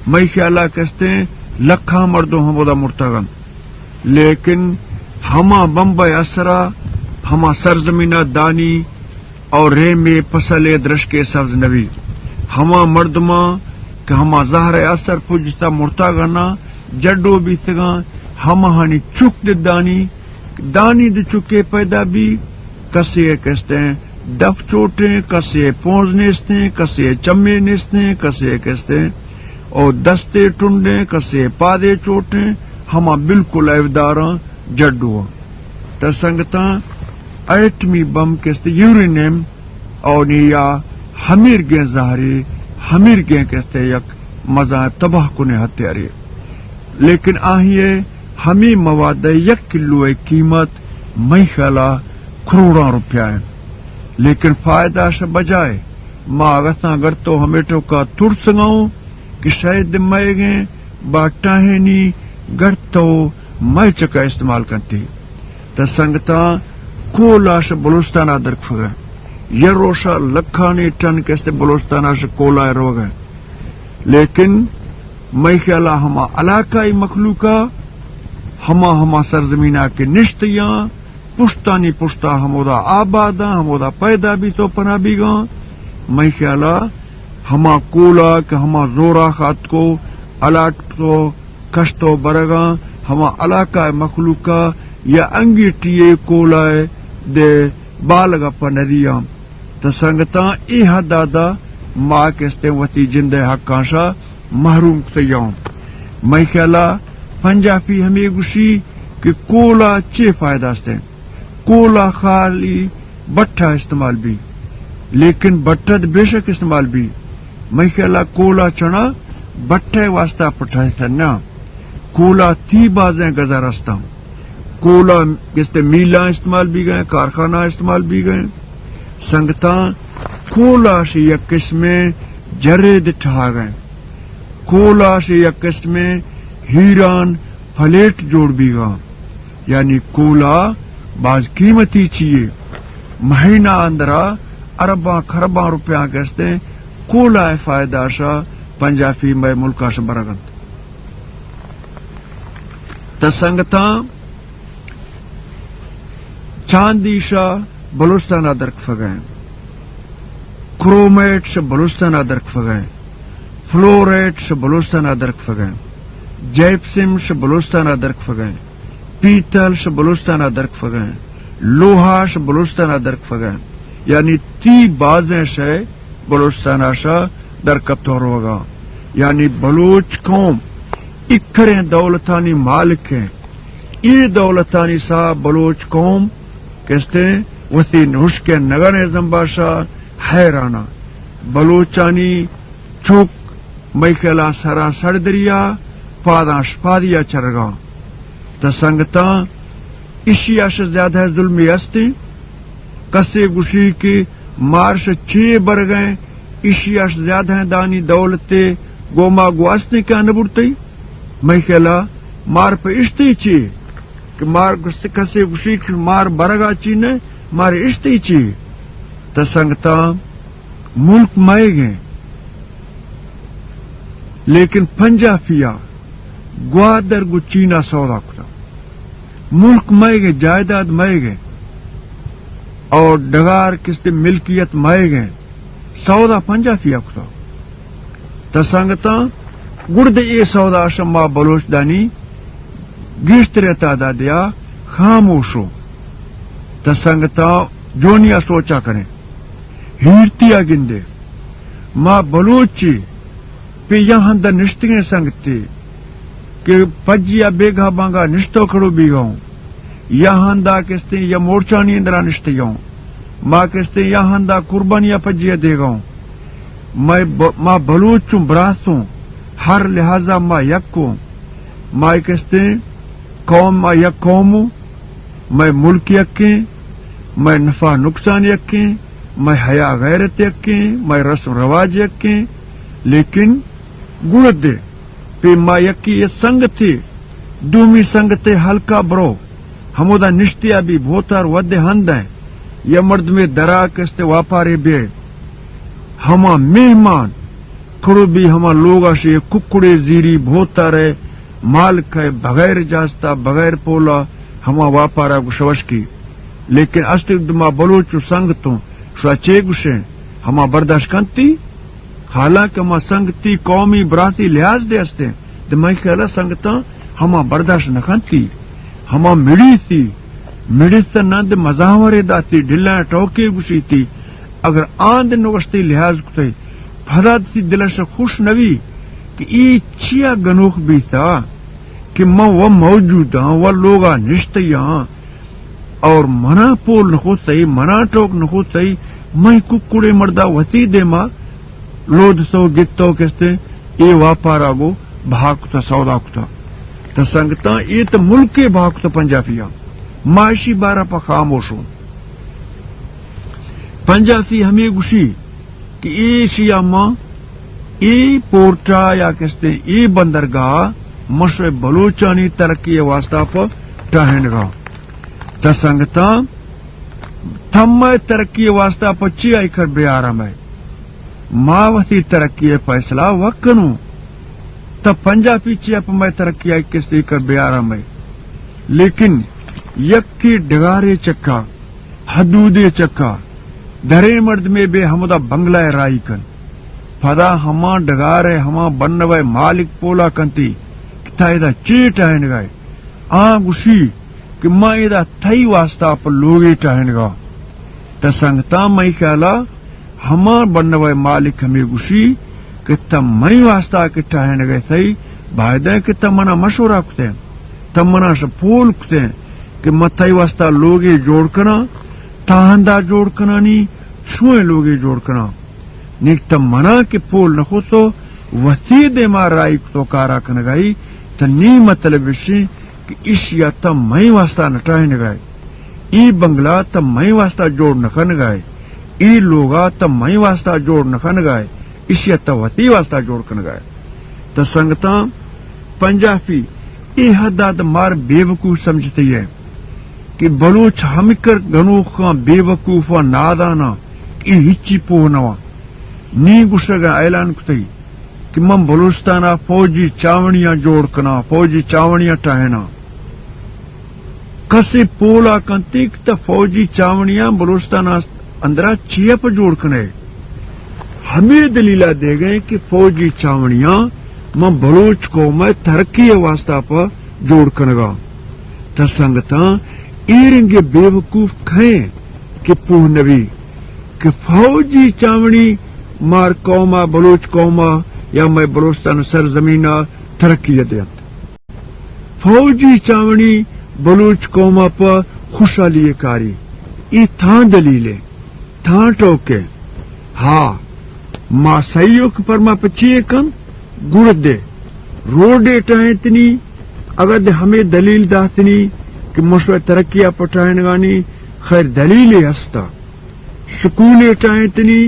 مئی خیال ء کستیں لکھاں مردم ہمودا مرتگ انت۔ لیکن ہما بمب ء اثر ء ہما سرزمین ء دانی اور ریمے، پسلے، درشکے سبز نہ بی۔ ہما مردماں کہ ہما زہر ء اثر پجتا مرتاگانا جڈو بیتگاں، ہماہانی چک دے دانی، دانی دے چکے پیدا بی، کسے ء کستیں دپ چوٹیں، کسے ء پونز نیستیں، کسے ء چمے نیستیں، کسے ء کستیں او دستے ٹنڈیں، کسے ء پادے چوٹیں، ہما بالکل ایوداراں جڈو آں۔ تہ سنگتاں، ایٹمی بم کستیں یورینیم او نی یا ہمیرگیں زہرے، ہمیرگیں کستیں یک مزائیں تباہ کنیں ہتھیارے۔ لیکن آہی ء ہمے مواد ء یک کلو ء قیمت مئی خیال ء کروڑاں روپیہ انت۔ لیکن فائدہ اش بجائے ما اگساں گر تو ہمے ٹوکا ترسگاؤں کہ شاید مئیگیں باٹاہینی گر تو مئے چکا استعمال کنتی۔ تہ سنگتاں، کولا شہ بلوچستان ء درکفگ ء، یہ روشا لکھانی ٹن کستیں بلوچستان ء شہ کولا ء روگ ء۔ لیکن مئے خیال ء ہما علاقائی مخلوق ء، ہما ہما سرزمین ء کہ نشتیاں، پشتانی پشتا ہمودا آباداں، ہمودا پیدا بیتو پناہ بیگاں، مئے خیال ء ہما کولا کہ ہما زورا خاتکو الاٹ تو کشتو برگاں، ہما علاقہ ء مخلوق ء یا انگیٹی ء کولا ء دے بالگ ء پہ ندیاں۔ تہ سنگتاں، اے حد ء دا ما کستیں وتی جند ء حقاں شہ محروم کتیاں۔ مئے خیال ء پنجابی ہمے گوشی کہ کولا چے فائدہ استیں؟ کولا خالی بٹھا استعمال بی، لیکن بٹھا بے شک استعمال بی۔ مئے خیال ء کولا چنا بٹھے واسطہ پٹھائے تھنا۔ کولا تی بازیں گزر استاں۔ کولا کستے میلاں استعمال بی گئے، کارخانہ استعمال بی گئے۔ سنگتاں، کولا شہ یک قسمیں جرید ٹھا گئے۔ کولا شہ یک قسمیں ہیران پلیٹ جوڑ بیگا۔ یعنی کولا باز قیمتی چیئے۔ مہینہ اندرا ارباں خرباں روپیاں کستیں کولا ء فائدہ شہ پنجابی مئے ملکا شہ برگ انت۔ تہ سنگتاں، چاندی شہ بلوچستان ء درکفگ ء، کرومیٹ شہ بلوچستان ء درکفگ ء، فلوریٹ شہ بلوچستان ء درکفگ ء، جیپسم شہ بلوچستان ء درکفگ ء، پیتل شہ بلوچستان ء درکفگ ء، لوہا شہ بلوچستان ء درکفگ ء۔ یعنی تی بازیں شے بلوچستان ء شہ درکپتو روگا۔ یعنی بلوچ قوم اکریں دولتانی مالک ہیں۔ اے دولتانی سا بلوچ قوم کستیں وتی نوشکیں نگریں زمباشا حیرانا۔ بلوچانی چک مئے خیالا سرا سڑ دریا، پاداں شپادیا چرگاں۔ تہ سنگتاں، ایشی اش زیادہ ظلمے استیں؟ کسے گوشی کہ مارش چے برگئیں، ایشی اش زیادہ دانی دولتے گوما گو استیں کہ نہ بڑتئی؟ مئے خیالا مار پہ اشتے چے؟ کہ مار گس-، کسے گوشی کہ مار برگا چی نہ، مار اشتے چی۔ تہ سنگتاں، ملک مئیگیں، لیکن پنجاپیا گوادر گو چینا سودا کتا۔ ملک مئیگیں، جائیداد مئیگیں، اور ڈگار کستے ملکیت مئیگیں، سودا پنجاپیا کتا۔ تہ سنگتاں، گڑدے اے سودا شما بلوچ دانی گیشتریں تعدادیا خاموشو۔ تہ سنگتاں، جونیا سوچا کریں، ہیرتیا گندے۔ ما بلوچی پہ یا ہندا نشتگیں سنگتے کہ پجیا بیگا بانگا نشتو کھڑو بیگا ہوں، یا ہندا کستیں یا مورچانی اندرا نشتگا ہوں، ما کستیں یا ہندا قربانیا پجیا دیگا ہوں۔ مئے ب-، ما بلوچ چوں براستوں، ہر لحاظا ما یکوں۔ مئے کستیں قوم، ما یک قوموں، مئے ملک یکیں، مئے نفع نقصان یکیں، مئے حیا غیرت یکیں، مئے رسم رواج یکیں، لیکن گڑدے پہ ما یکی یہ سنگتے، دومی سنگتے ہلکا برو، ہمودا نشتیا بی بھوتار ودے ہندیں، یا مردمے درا کستے واپارے بے، ہما مہمان کھڑو بی ہما لوگا شے ککڑے زیری بھوتارے مالک ہے، بغیر اجازتا، بغیر پولا ہما واپارا گو شوشکی۔ لیکن است ما بلوچ و سنگتوں شوا چے گوشیں؟ ہما برداشت کنتی؟ حالانکہ ہما سنگتی قومی براتی لحاظ دے استیں، دے مئے خیالا سنگتاں ہما برداشت نہ کنتی۔ ہما مڑیتی، مڑیت نند مزاورے داتی، ڈلائیں ٹوکے گوشیتی۔ اگر آند نوشتی لحاظ کتے، پدا تئی دلش خوش نوی کہ ای چیا گنوخ بیتا کہ من و موجوداں و لوگا نشتیاں اور منا پول نخوتئی، منا ٹوک نخوتئی، مئی ککڑے مردا وتی دیما لودتو گتو کستیں، اے واپارا گو بھا کتا، سودا کتا۔ تہ سنگتاں، اے تہ ملکے بھا کتا پنجاپیاں۔ ما اشی بارا پہ خاموشوں۔ پنجاپی ہمے گوشی کہ ایشیا ما اے پورٹا یا کستیں اے بندرگاہ مشرق بلوچانی ترقی واسطہ پہ ٹاہینگا۔ تہ سنگتاں، تمے ترقی واسطہ پہ چی آئی کر بیارم ہے؟ ما وتی ترقی فیصلہ وکنوں۔ تہ پنجاپی چی پہ مئے ترقی آئی کستے کر بیارم ہے؟ لیکن یکی ڈگارے چکا، حدودے چکا، دریں مردمے بے ہمودا بنگلہ ء راہی کن۔ پدا ہما ڈگار ء ہما بنو ء مالک پولا کنتی کہ تا ادا چے ٹاہینگا ئے؟ آ گوشی کہ ما ادا تئی واسطہ پہ لوگے ٹاہینگا۔ تہ سنگتاں، مئی خیالا ہما بنو ء مالک ہمے گوشی کہ تہ مئی واسطہ کہ ٹاہینگ ء تئی، بایدیں کہ تہ منا مشورہ کتیں، تہ منا ش پول کتیں کہ من تئی واسطہ لوگے جوڑ کناں، تہ ہندا جوڑ کناں نی شوئیں لوگے جوڑ کناں۔ نی تہ منا کہ پول نہ کتو، وتی دیما راہی کتو کارا کنگائی، تہ نی مطلب اشیں کہ اشیا تہ مئی واسطہ نہ ٹاہینگائے۔ ای بنگلہ تہ مئی واسطہ جوڑ نہ کنگائے۔ ای لوگا تہ مئی واسطہ جوڑ نہ کنگائے۔ اشیا تہ وتی واسطہ جوڑ کنگائے۔ تہ سنگتاں، پنجاپی اے حدا تہ مار بے وقوف سمجھتی ہے کہ بلوچ ہمکر گنوخاں، بے وقوفاں، ناداناں کہ اے ہچی پوہ نواں۔ نی گوشگا اعلان کتئی کہ من بلوچستان ء فوجی چاونڑیاں جوڑ کناں، فوجی چاونڑیاں ٹاہیناں۔ کسے پولا کنتی کہ تہ فوجی چاونڑیاں بلوچستان ء اندرا چیا پہ جوڑ کنے؟ ہمے دلیل ء دیگیں کہ فوجی چاونڑیاں من بلوچ قوم ء ترقی ء واسطہ پہ جوڑ کنگا۔ تہ سنگتاں، اے رنگے بے وقوف کھیں کہ پوہ نبی کہ فوجی چاونڑی مار قوما، بلوچ قوما یا مئے بلوچستان سرزمینا ترقی دینت۔ فوجی چاونڑی بلوچ قوما پہ خوشحالی کاری۔ اے تھاں دلیل ہے، تھاں ٹوک ہے۔ ہا، ما سہیوک پر ما پہ چیے کن؟ گڑدے روڈے ٹاہینتنی، اگاں دے ہمے دلیل داتنی کہ مشوئے ترقی ءَ پٹاہینگانی، خیر دلیلے ہستا۔ سکولے ٹاہینتنی،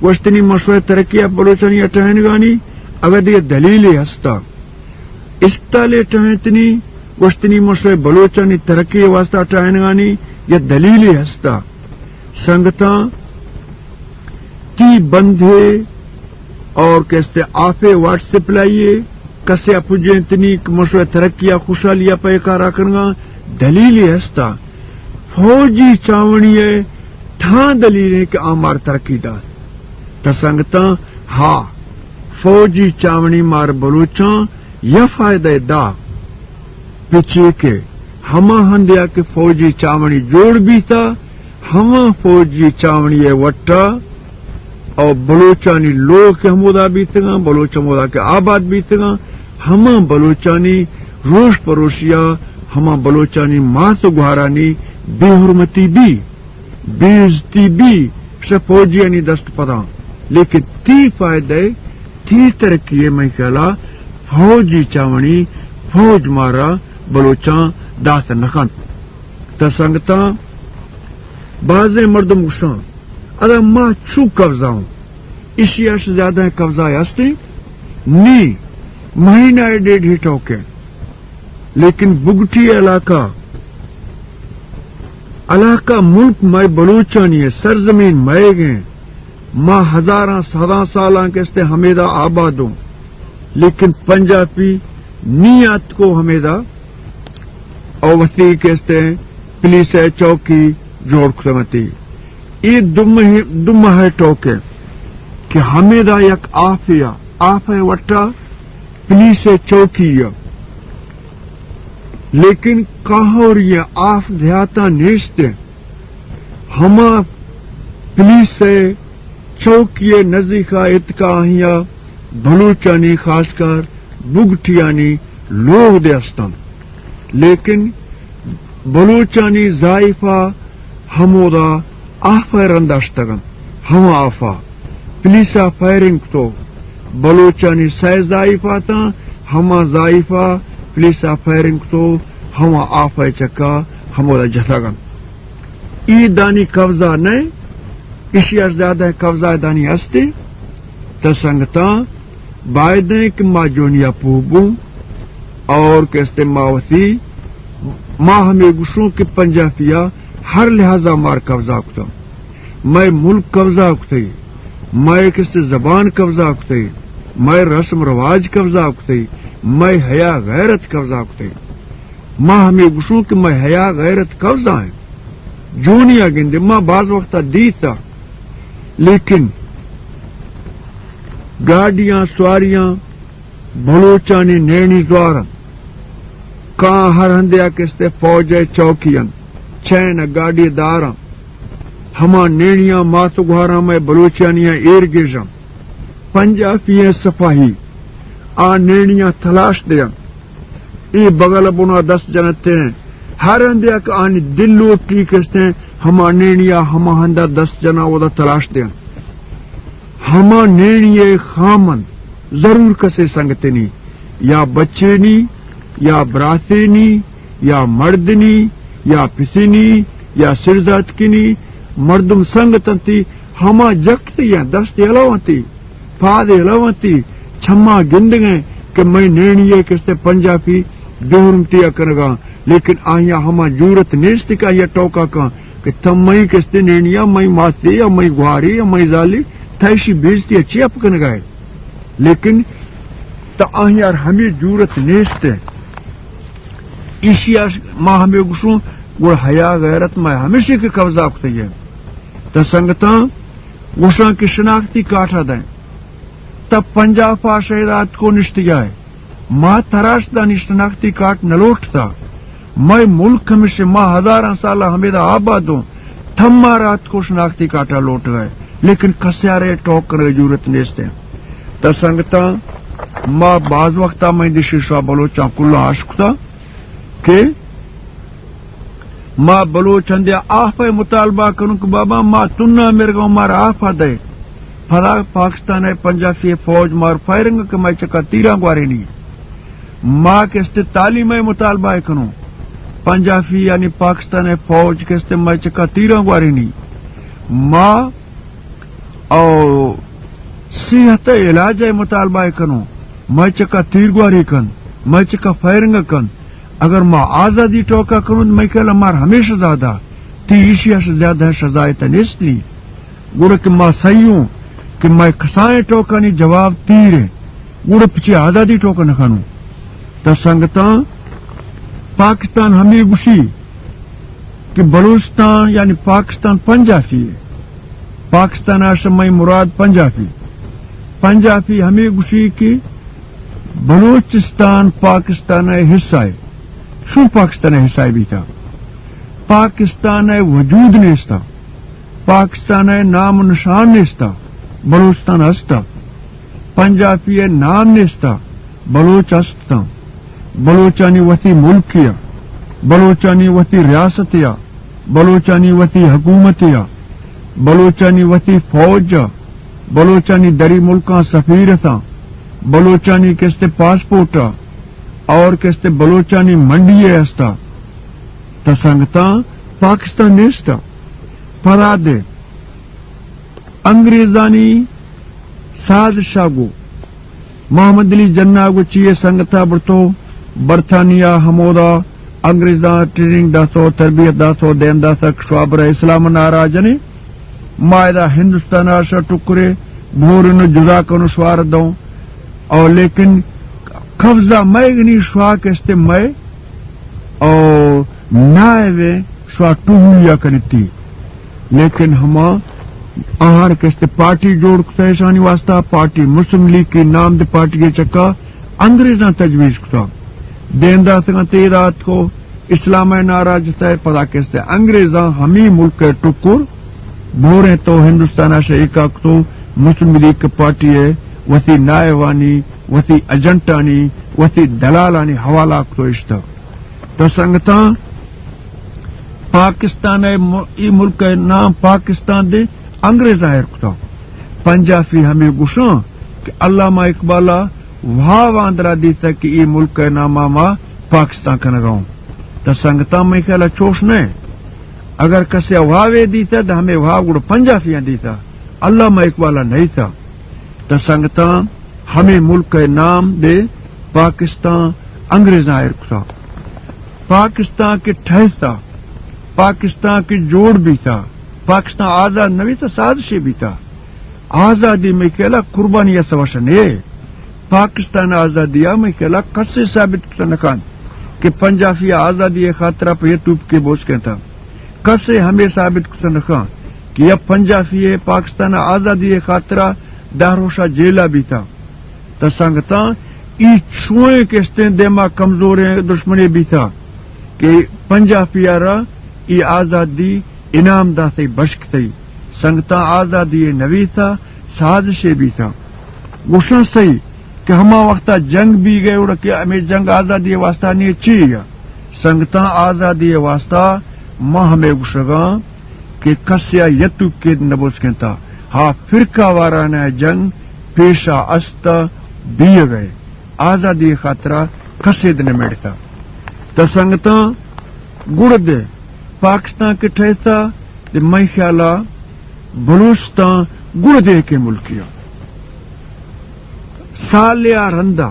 گوشتنی مشوئے ترقی ءَ بلوچانی اٹاہینگانی، اگاں دے دلیلے ہستا۔ اسپتالے ٹاہینتنی، گوشتنی مشوئے بلوچانی ترقی ءِ واسطہ اٹاہینگانی، یا دلیلے ہستا۔ سنگتاں، تی بندھے اور کستے آپے واٹس ایپ لائیے، کسے اپجینتنی کہ مشوئے ترقی ءَ خوشحالی ءَ پیکارا کنگا، دلیلے ہستا۔ فوجی چاونی ءِ ٹھاں دلیل ایں کہ آ مار ترقی دات۔ تا سنگتاں، ہا، فوجی چاونی مار بلوچاں یا فائدہ دا، پچے کہ ہما ہندیا کہ فوجی چاونی جوڑ بیتا، ہما فوجی چاونی ءِ وٹا او بلوچانی لوگ کہ ہمودا بیتگاں، بلوچ ہمودا کہ آباد بیتگاں، ہما بلوچانی روش پروشیا، ہما بلوچانی مات و گوہارانی بے حرمتی بی، بے عزتی بی، شہ فوجیانی دست پداں۔ لیکن تی فائدہ، تی ترقی ءِ، مئے خیالا فوجی چاونی، فوج مارا بلوچاں دات نہ کنت۔ تا سنگتاں، بازیں مردم گوشاں، ادا ما چو قبضہ اوں، اشی اش زیادہ قبضہ ہستی؟ نی، مہینہ ءِ ڈیڑھ ہی ٹوکیں۔ لیکن بگٹی علاقہ، علاقہ ملک مئے بلوچانی ءِ، سرزمین مئیگیں، ما ہزاراں سداں سالاں کستے ہمیدا آبادوں، لیکن پنجابی نی آتکو ہمیدا او وتی کستے پولیس ءِ چوکی جوڑ کتمتی۔ اے دو ماہ، دو ماہ ٹوکے کہ ہمیدا یک آفے آ، آف ءِ وٹا پولیس ءِ چوکی ءَ، لیکن کاہوری ءِ آف دیہاتاں نیست۔ ہما پولیس ءِ چوکی ءِ نزیکا اتکا آہیا بلوچانی، خاص کر بگٹیانی لوگ دے استنت، لیکن بلوچانی زائیفہ ہمودا آفا رندا شتگنت۔ ہما آفا پولیسا فائرنگ کتو، بلوچانی سئے زائیفہ اتاں، ہما زائیفا پولیسا فائرنگ کتو، ہما آفا چکا ہمودا جتگنت۔ ای دانی قبضہ نئے، اشی اش زیادہ قبضہ دانی ہستے۔ تا سنگتاں، بایدیں کہ ما جونیا پوہ بوں اور کستے ما وتی، ما ہمے گوشوں کہ پنجابیا ہر لحاظا مار قبضہ کتا، مئے ملک قبضہ کتے، مئے کستے زبان قبضہ کتے، مئے رسم رواج قبضہ کتے، مئے حیا غیرت قبضہ کتے۔ ما ہمے گوشوں کہ مئے حیا غیرت قبضہ ایں۔ جونیا گندے ما باز وقتا دیتا، لیکن گاڑیاں سواریاں بلوچانی نینی زوار انت۔ کاں ہر ہندے آ کستے فوج ءِ چوکی انت، چین ءَ گاڑی دار انت۔ ہما نینیاں مات و گوہاراں مئے بلوچانیاں ایر گیژاں۔ پنجابی ءِ سپاہی آ نینیاں تلاش دیاں۔ اے بغل بنا دست جنتے ہیں۔ ہر ہندے آ کہ آنی دل لوٹی کستے ہیں، ہما نینیا ہما ہندا دست جنا اودا تلاش دیاں۔ ہما نینی ءِ خامند ضرور کسے سنگتنی، یا بچینی، یا براتینی، یا مردنی، یا پسنی، یا سرزاتکنی، مردم سنگت انتی، ہما جکتی یا دست یلو انتی، پاد یلو انتی، چما گندگیں کہ مئی نینی ءِ کستے پنجابی بے حرمتی ءَ کنگا، لیکن آیا ہما جورت نیست کہ آیا ٹوکا کن کہ تم مئی کستے نینیا، مئی ماتے یا مئی گواری یا مئی زالی، تیشی بیزتی چی اپ کنگا ہے؟ لیکن تا آہیار ہمے جورت نیست۔ ایشی اش ما ہمے گوشوں، گڑ حیا غیرت ما ہمیشی کہ قبضہ کتگی۔ تا سنگتاں گوشاں کہ شناختی کارڈ دیں۔ تا پنجاہ پا شہید آتکو نشتگی۔ ما تراش دانی شناختی کارڈ نلوٹتا۔ مئے ملک ہمیشہ ما ہزاراں سال ہمیدا آباد ہوں، تھما رات کو شناختی کارڈا لوٹ گئے، لیکن کسیارے ٹوک کرنے کی ضرورت نیست ہے۔ تا سنگتاں، ما بعض وقتا میں دشی شوا بلوچاں کلا اشکتا کہ ما بلوچاں دے آفا مطالبہ کروں کہ بابا ما تنا مرگا مارا آفا دے۔ پدا پاکستان ءِ پنجابی فوج مار فائرنگ کہ مئے چکا تیراں گوارینی۔ ما کہ است تعلیم ءِ مطالبہ ءَ کنوں، پنجابی یعنی پاکستان ءِ فوج کہ است مئے چکا تیراں گوارینی۔ ما او صحت ءِ علاج ءِ مطالبہ ءَ کنوں، مئے چکا تیر گواری کن، مئے چکا فائرنگ کن۔ اگر ما آزادی ٹوکا کنوں، مئے خیال ءَ مار ہمیشہ زیادہ، تی ایشی اش زیادہ سزا ءِ تہ نیست نی۔ گڑا کہ ما صحیح اوں کہ مئے کسائیں ٹوکانی جواب تیر ایں، گڑا پچے آزادی ٹوکا نہ کنوں۔ تہ سنگتاں، پاکستان ہمے گوشی کہ بلوچستان یعنی پاکستان پنجابی ءِ۔ پاکستان ءَ شہ مئے مراد پنجابی۔ پنجابی ہمے گوشی کہ بلوچستان پاکستان ءِ حصہ ءِ۔ چون پاکستان ءِ حصہ ءِ بیتا؟ پاکستان ءِ وجود نیستا۔ پاکستان ءِ نام و نشان نیستا۔ بلوچستان ہستا۔ پنجابی ءِ نام نیستا۔ بلوچ ہستاں۔ بلوچانی وتی ملکے ءَ، بلوچانی وتی ریاستے ءَ، بلوچانی وتی حکومتے ءَ، بلوچانی وتی فوج ءَ، بلوچانی دری ملکاں سفیر اتاں، بلوچانی کستے پاسپورٹ ءَ، اور کستے بلوچانی منڈی ءَ ہستا۔ تہ سنگتاں، پاکستان نیستا۔ پدا دے انگریزانی سازشا گو محمد علی جناح گو چیئے سنگتا برتو برطانیہ، ہمودا انگریزاں ٹریننگ داتو، تربیت داتو، دیم داتا کہ شوا برا اسلام نعرہ جنے۔ ما ادا ہندوستان آشا ٹکرے بھورن جدا کنو شوار دوں۔ اور لیکن قبضہ مئے گنی شوا کستے مئے او نائبیں شوا ٹوہویا کنتی۔ لیکن ہما آہان کستے پارٹی جوڑ کتا، ایشانی واسطہ پارٹی مسلم لیگ کی نام دے پارٹی کے چکا انگریزاں تجویز کتا۔ دین داتگاں تیرات کو اسلام نعرہ جتا ہے، پدا کستے انگریزاں ہمی ملک ٹکر بھوریں تو ہندوستان شہ ایکا کتو مسلم لیگ پارٹی ہے وتی نائبانی، وتی ایجنٹانی، وتی دلالانی حوالہ کتو اشتا۔ تو سنگتاں، پاکستان ءِ م-، ای ملک ءِ نام پاکستان دے انگریزاں ایر کتا۔ پنجابی ہمے گوشاں کہ علامہ اقبال ءَ وہاو آندرا دیتا کہ ای ملک ءِ نام ءَ ما پاکستان کنگا اوں۔ تو سنگتاں، مئے خیال ءَ چوش نہ۔ اگر کسے ءَ وہاوے دیتا، تو ہمے وہاو گڑا پنجابیاں دیتا، علامہ اقبال ءَ نہ دیتا۔ تو سنگتاں، ہمے ملک ءِ نام دے پاکستان انگریزاں ایر کتا۔ پاکستان کہ ٹھہستا، پاکستان کہ جوڑ بیتا، پاکستان آزاد نہ بیتا، سازشے بیتا۔ آزادی مئے خیال ءَ قربانی ءَ سوا شہ نے۔ پاکستان آزادی ءَ مئے خیال ءَ کسے ثابت کتا نہ کنت کہ پنجابی آزادی ءِ خاطرا پہ یہ ٹوپکے بوسکنتا۔ کسے ہمے ثابت کتا نہ کنت کہ یا پنجابی ءَ پاکستان آزادی ءِ خاطرا دہ روشا جیلا بیتا۔ تا سنگتاں، ای چوئیں کستیں دیما کمزوریں دشمنے بیتا کہ پنجابی ءَ را ای آزادی انعام داتئی، بشکتئی۔ سنگتاں، آزادی ءِ نویسا سازشے بیتا۔ گوشاں سہی کہ ہما وقتا جنگ بی گئے، اوڑا کہ ہمے جنگ آزادی ءِ واسطہ نی چی یا؟ سنگتاں، آزادی ءِ واسطہ ما ہمے گوشگاں کہ کسے ءَ یتو کید نہ بوسکنتا۔ ہا فرقہ وارانہ جنگ پیشا است بیگ ءَ، آزادی ءِ خاطرا کسے دے نہ میڑتا۔ تا سنگتاں، گڑد پاکستان کہ ٹھہستا، دے مئے خیالا بلوچستان گڑد ایکیں ملکے ءَ۔ سالے ءَ رندا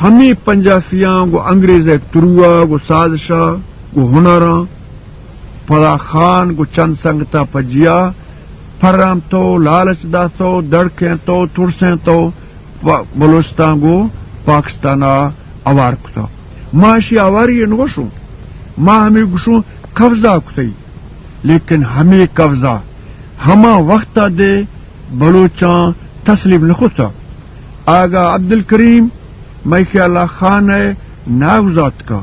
ہمے پنجابیاں گوں انگریز ءِ تروا، گوں سازشا، گوں ہنراں، پدا خان گوں چند سنگتا پجیا پرام تو، لالچ داتو، دڑکیں تو، ترسیں تو، پ-، بلوچستان گوں پاکستان ءَ اوار کتو۔ ما اشی اواری نہ گوشوں، ما ہمے گوشوں قبضہ کتئی۔ لیکن ہمے قبضہ ہما وقت ءَ دے بلوچاں تسلیم نہ کتہ۔ آغا عبدالکریم مئے خیال ءَ خان ءِ ناگزاتک ءَ،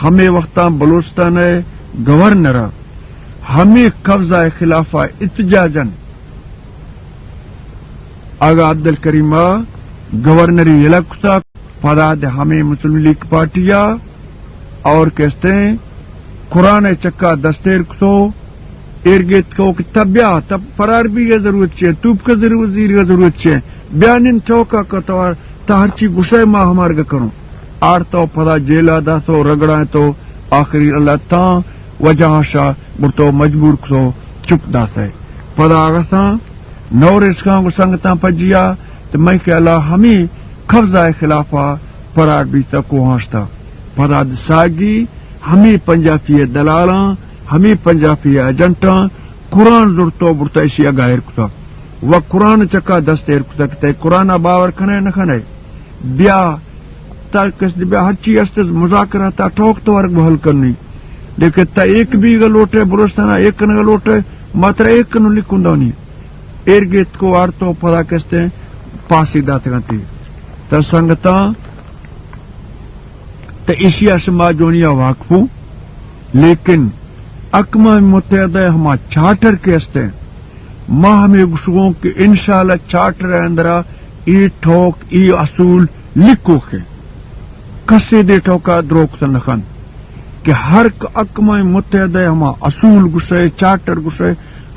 ہمے وقتاں بلوچستان ءِ گورنر ءَ ہمے قبضہ ءِ خلاف ءَ احتجاجاً آغا عبدالکریم ءَ گورنری یلہ کتہ۔ پدا دے ہمے مسلم لیگ پارٹی ءَ اور کستیں قرآن ءِ چکا دستیر کتو، ایر گیتکو کہ تہ بیا، تہ فرار بیگ ءِ ضرورت چے، توپک ءِ ضرور-، زیرگ ءِ ضرورت چے، بیا نند چوک ءَ کہ تو، تہ ہرچی گشئے ما ہمارگ کنوں۔ آرتو پدا جیل ءَ داتو، رگڑائینتو، آخری اللہ تاں وجہ شا برتو مجبور کتو چک داتئے۔ پدا اگساں نور اسکاں گوں سنگتاں پجیا، تہ مئے خیالا ہمے قبضہ ءِ خلافا فرار بیتہ کوہاں شتہ۔ پدا ساگی ہمے پنجاپی ءِ دلالاں، ہمے پنجاپی ءِ ایجنٹاں قرآن زرتو برتہ اشیا گائر کتہ و قرآن چکا دست ایر کتہ کہ تئے قرآن ءَ باور کنئے نہ کنئے۔ بیا، تہ کس بیا ہرچی است مذاکرہ تہ ٹوک تو ورگ بہ حل کنی۔ لیکن تہ ایک بیگ لوٹئے، بلوچستان ءَ ایک کنگ لوٹئے، ما ترا ایک کنوں لکھوں دونی۔ ایر گیتکو آرتو پدا کستیں پاسی داتگاں تی۔ تہ سنگتاں، تہ ایشی ءَ شما جونیا واقفوں، لیکن اقوام متحدہ ءِ ہما چارٹر کہ استیں، ما ہمے گشگوں کہ انشاءاللہ چارٹر ءِ اندرا اے ٹوک، اے اصول لکھوکیں۔ کسے دے ٹوکا دروگ کتن نہ کنت کہ ہر ک-، اقوام متحدہ ءِ ہما اصول گشئے، چارٹر گشئے،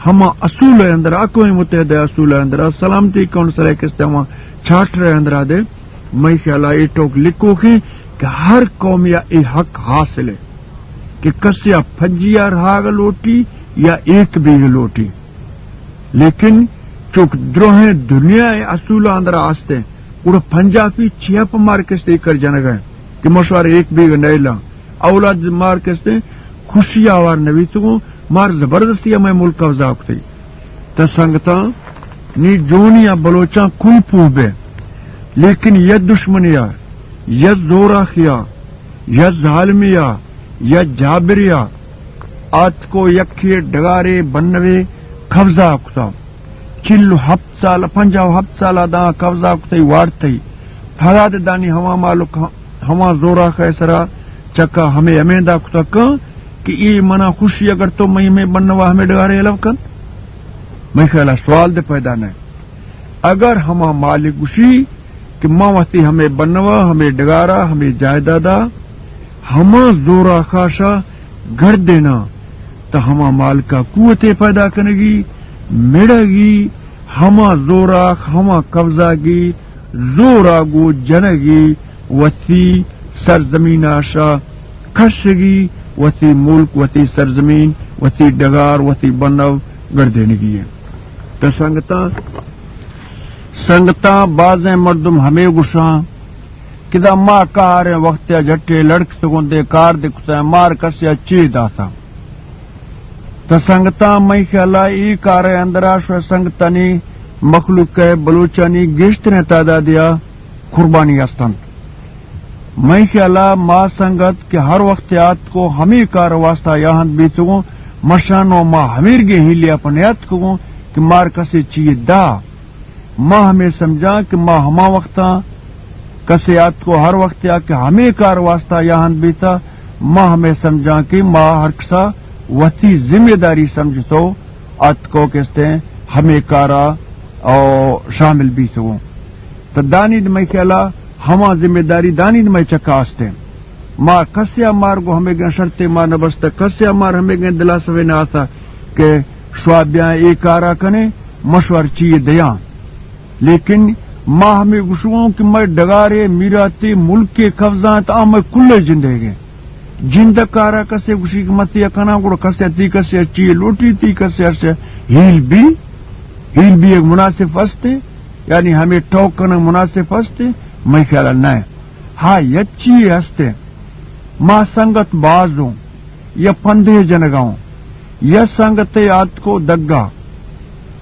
ہما اصول ءِ اندرا، اقوام متحدہ ءِ اصول ءِ اندرا، سلامتی کونسل ءِ کستیں ہما چارٹر ءِ اندرا دے، مئے خیالا اے ٹوک لکھوکیں کہ ہر قومیا اے حق حاصل ایں کہ کسیا پجیا رہاگ لوٹی یا ایک بیگ لوٹی۔ لیکن چونکہ دروہیں دنیا ءِ اصولاں اندرا استیں، گڑا پنجاپی چیا پہ مارکستے کر جنگ ءَ کہ مشوار ایک بیگ نیلاں۔ اولاد مارکستے خوشی آوار نویتگوں، مار زبردستی ہمے ملک قبضہ کتئی۔ تہ سنگتاں، نی جونیا بلوچاں کل پوہ بے، لیکن یک دشمنیا، یک زوراخیا، یک ظالمیا، یک جابریا آتکو یکے ڈگارے بنوے قبضہ کتا۔ چل و ہپت سال، پنجاہ و ہپت سال داں قبضہ کتئی وارتئی۔ پدا دے دانی ہما مالک، ہما زوراخ ءِ سرا چکا ہمے ہمیندا کتا کن کہ اے منا خوشی اگر تو مئی ہمے بنوا ہمے ڈگارے الو کن۔ مئی خیالا سوال دے پیدا نہ۔ اگر ہما مالک گوشی کہ ما وتی ہمے بنوا، ہمے ڈگارا، ہمے جائیدادا، ہما زوراخا شا گردیناں، تہ ہما مالکا قوتے پیدا کنگی، مڑگی، ہما زوراخ، ہما قبضہ گی، زورا گوں جنگی، وتی سرزمینا شا کشگی، وتی ملک، وتی سرزمین، وتی ڈگار، وتی بنو گردینگی ایں۔ تہ سنگتاں، سنگتاں، بازیں مردم ہمے گوشاں کہ دا ما کاریں وخت ءَ جھٹے لڑکتگوں، دے کار دے کتاں، مار کسے ءَ چے داتاں۔ تہ سنگتاں، مئی خیالا اے کار ءِ اندرا شوئے سنگتانی، مخلوق ءِ، بلوچانی گیشتریں تعدادے ءَ قربانی است انت۔ مئی خیالا ما سنگت کہ ہر وخت ءَ آتکو ہمے کار ءِ واسطہ یا ہند بیتگوں، مشانو ما ہمیرگیں ہیلے ءَ پہ نیاتکگوں کہ مار کسے چیے دا۔ ما ہمے سمجھاں کہ ما ہما وختاں کسے آتکو ہر وخت ءَ کہ ہمے کار واسطہ یا ہند بیتا، ما ہمے سمجھاں کہ ما ہر کسا وتی ذمہ داری سمجھتو آتکو کستیں ہمے کارا او شامل بیتگوں۔ تہ دانید مئی خیالا ہما ذمہ داری دانید مئی چکا استیں۔ ما کسے ءَ مار گوں ہمے گیں شرطے ما نہ بستہ، کسے ءَ مار ہمے گیں دلاسوے نہ آسا کہ شوا بیاں اے کارا کنیں، مشوار چیے دیاں۔ لیکن ما ہمے گوشگوں کہ مئے ڈگارے، میراتے، ملکے قبضہ انت، آ مئے کلے جندے گیں۔ جند کارا کسے گوشی کہ متی کناں، گڑا کسے تی کسے چیے لوٹی، تی کسے ہیل بی، ہیل بی ایک مناسب استے، یعنی ہمے ٹوک کنگ مناسب استے، مئی خیالا نہ۔ ہا، یک چیے ہستے، ما سنگت بازوں، یا پندے جنگاؤں، یا سنگتے آتکو دگا۔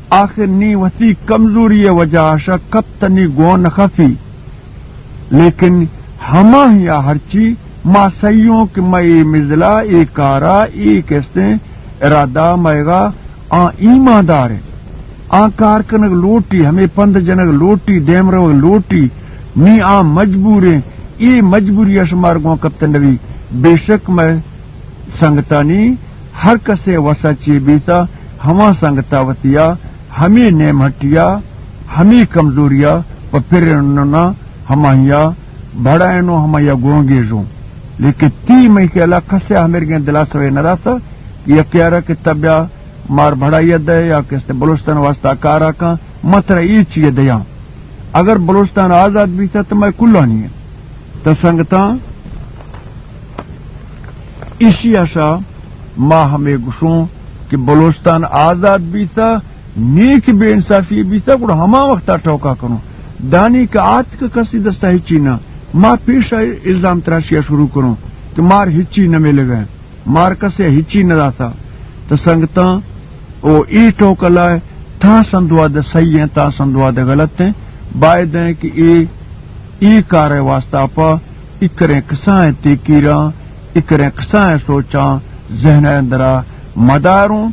آخر نی وتی کمزوری وجہ شا کپت نی گون خفی۔ لیکن ہما ہیا ہرچی ما سیوں کہ مئے مزلا اے کارا اے کستیں ارادہ مئیگا آ ایماندار انت۔ آ کار کنگ لوٹی، ہمے پند جنگ لوٹی، دیم روگ لوٹی، نی آ مجبور انت۔ اے مجبوری ءَ شمار گوں کپتن نبی۔ بے شک مئے سنگتانی ہر کسے وسا چی بیتا، ہما سنگتا وتیا، ہمے نیم ہٹیا، ہمے کمزوریا پہ پرننا ہماہیا بڑائنو، ہماہیا گونگیژوں۔ لیکن تی مئی خیالا کسے ہمیرگیں دلاسوے نہ داتا کہ یکے آرا کہ تبیا مار بھڑائی دے یا کستے بلوچستان واسطہ کارا کن، من ترا اے چیئے دیاں۔ اگر بلوچستان آزاد بیتا تو مئے کلانی ایں۔ تو سنگتاں، ایشی اشا ما ہمے گشوں کہ بلوچستان آزاد بیتا، نیک بے انصافی بیتا، گڑا ہما وقتا ٹوکا کنوں۔ دانی کہ آتک کسی دستا ہچی نہ، ما پیشا الزام تراشیا شروع کنوں کہ مار ہچی نہ ملگئے۔ مار کسے ہچی نہ داتا۔ تو سنگتاں، او اے ٹوکل ء تاں سندوا دے صحیح ہیں، تاں سندوا دے غلط ہیں۔ باید ہیں کہ اے، اے کار ء واسطہ پہ اکریں کسائیں تیکیراں، اکریں کسائیں سوچاں ذہن ء اندرا مداروں،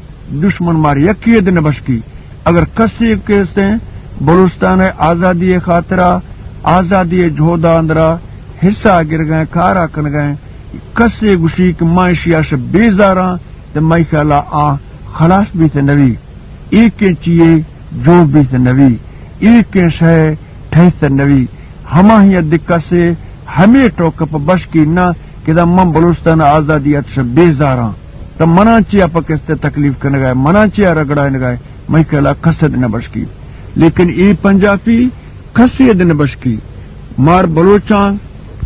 دشمن مار یکی ء دن بشکی۔ اگر کسے کسے بلوچستان ء آزادی ء خاطرا، آزادی ء جہد ء اندرا حصہ گرگئے، کارا کنگئے، کسے گوشی کہ من ایشی اش بیزاراں، تو مئی خیالا آ خلاص بیت نوی، ایکیں چیئے جو بیت نوی، ایکیں شے ٹھیت نوی۔ ہماہی دکہ سے ہمے ٹوک پہ بشکی نہ کہ دا من بلوچستان آزادی اتش بیزاراں، تو منا چیا پہ کستے تکلیف کنگائے، منا چیا رگڑائنگائے، مئی خیالا کسد نہ بشکی۔ لیکن اے پنجابی کسے اد نہ بشکی۔ مار بلوچاں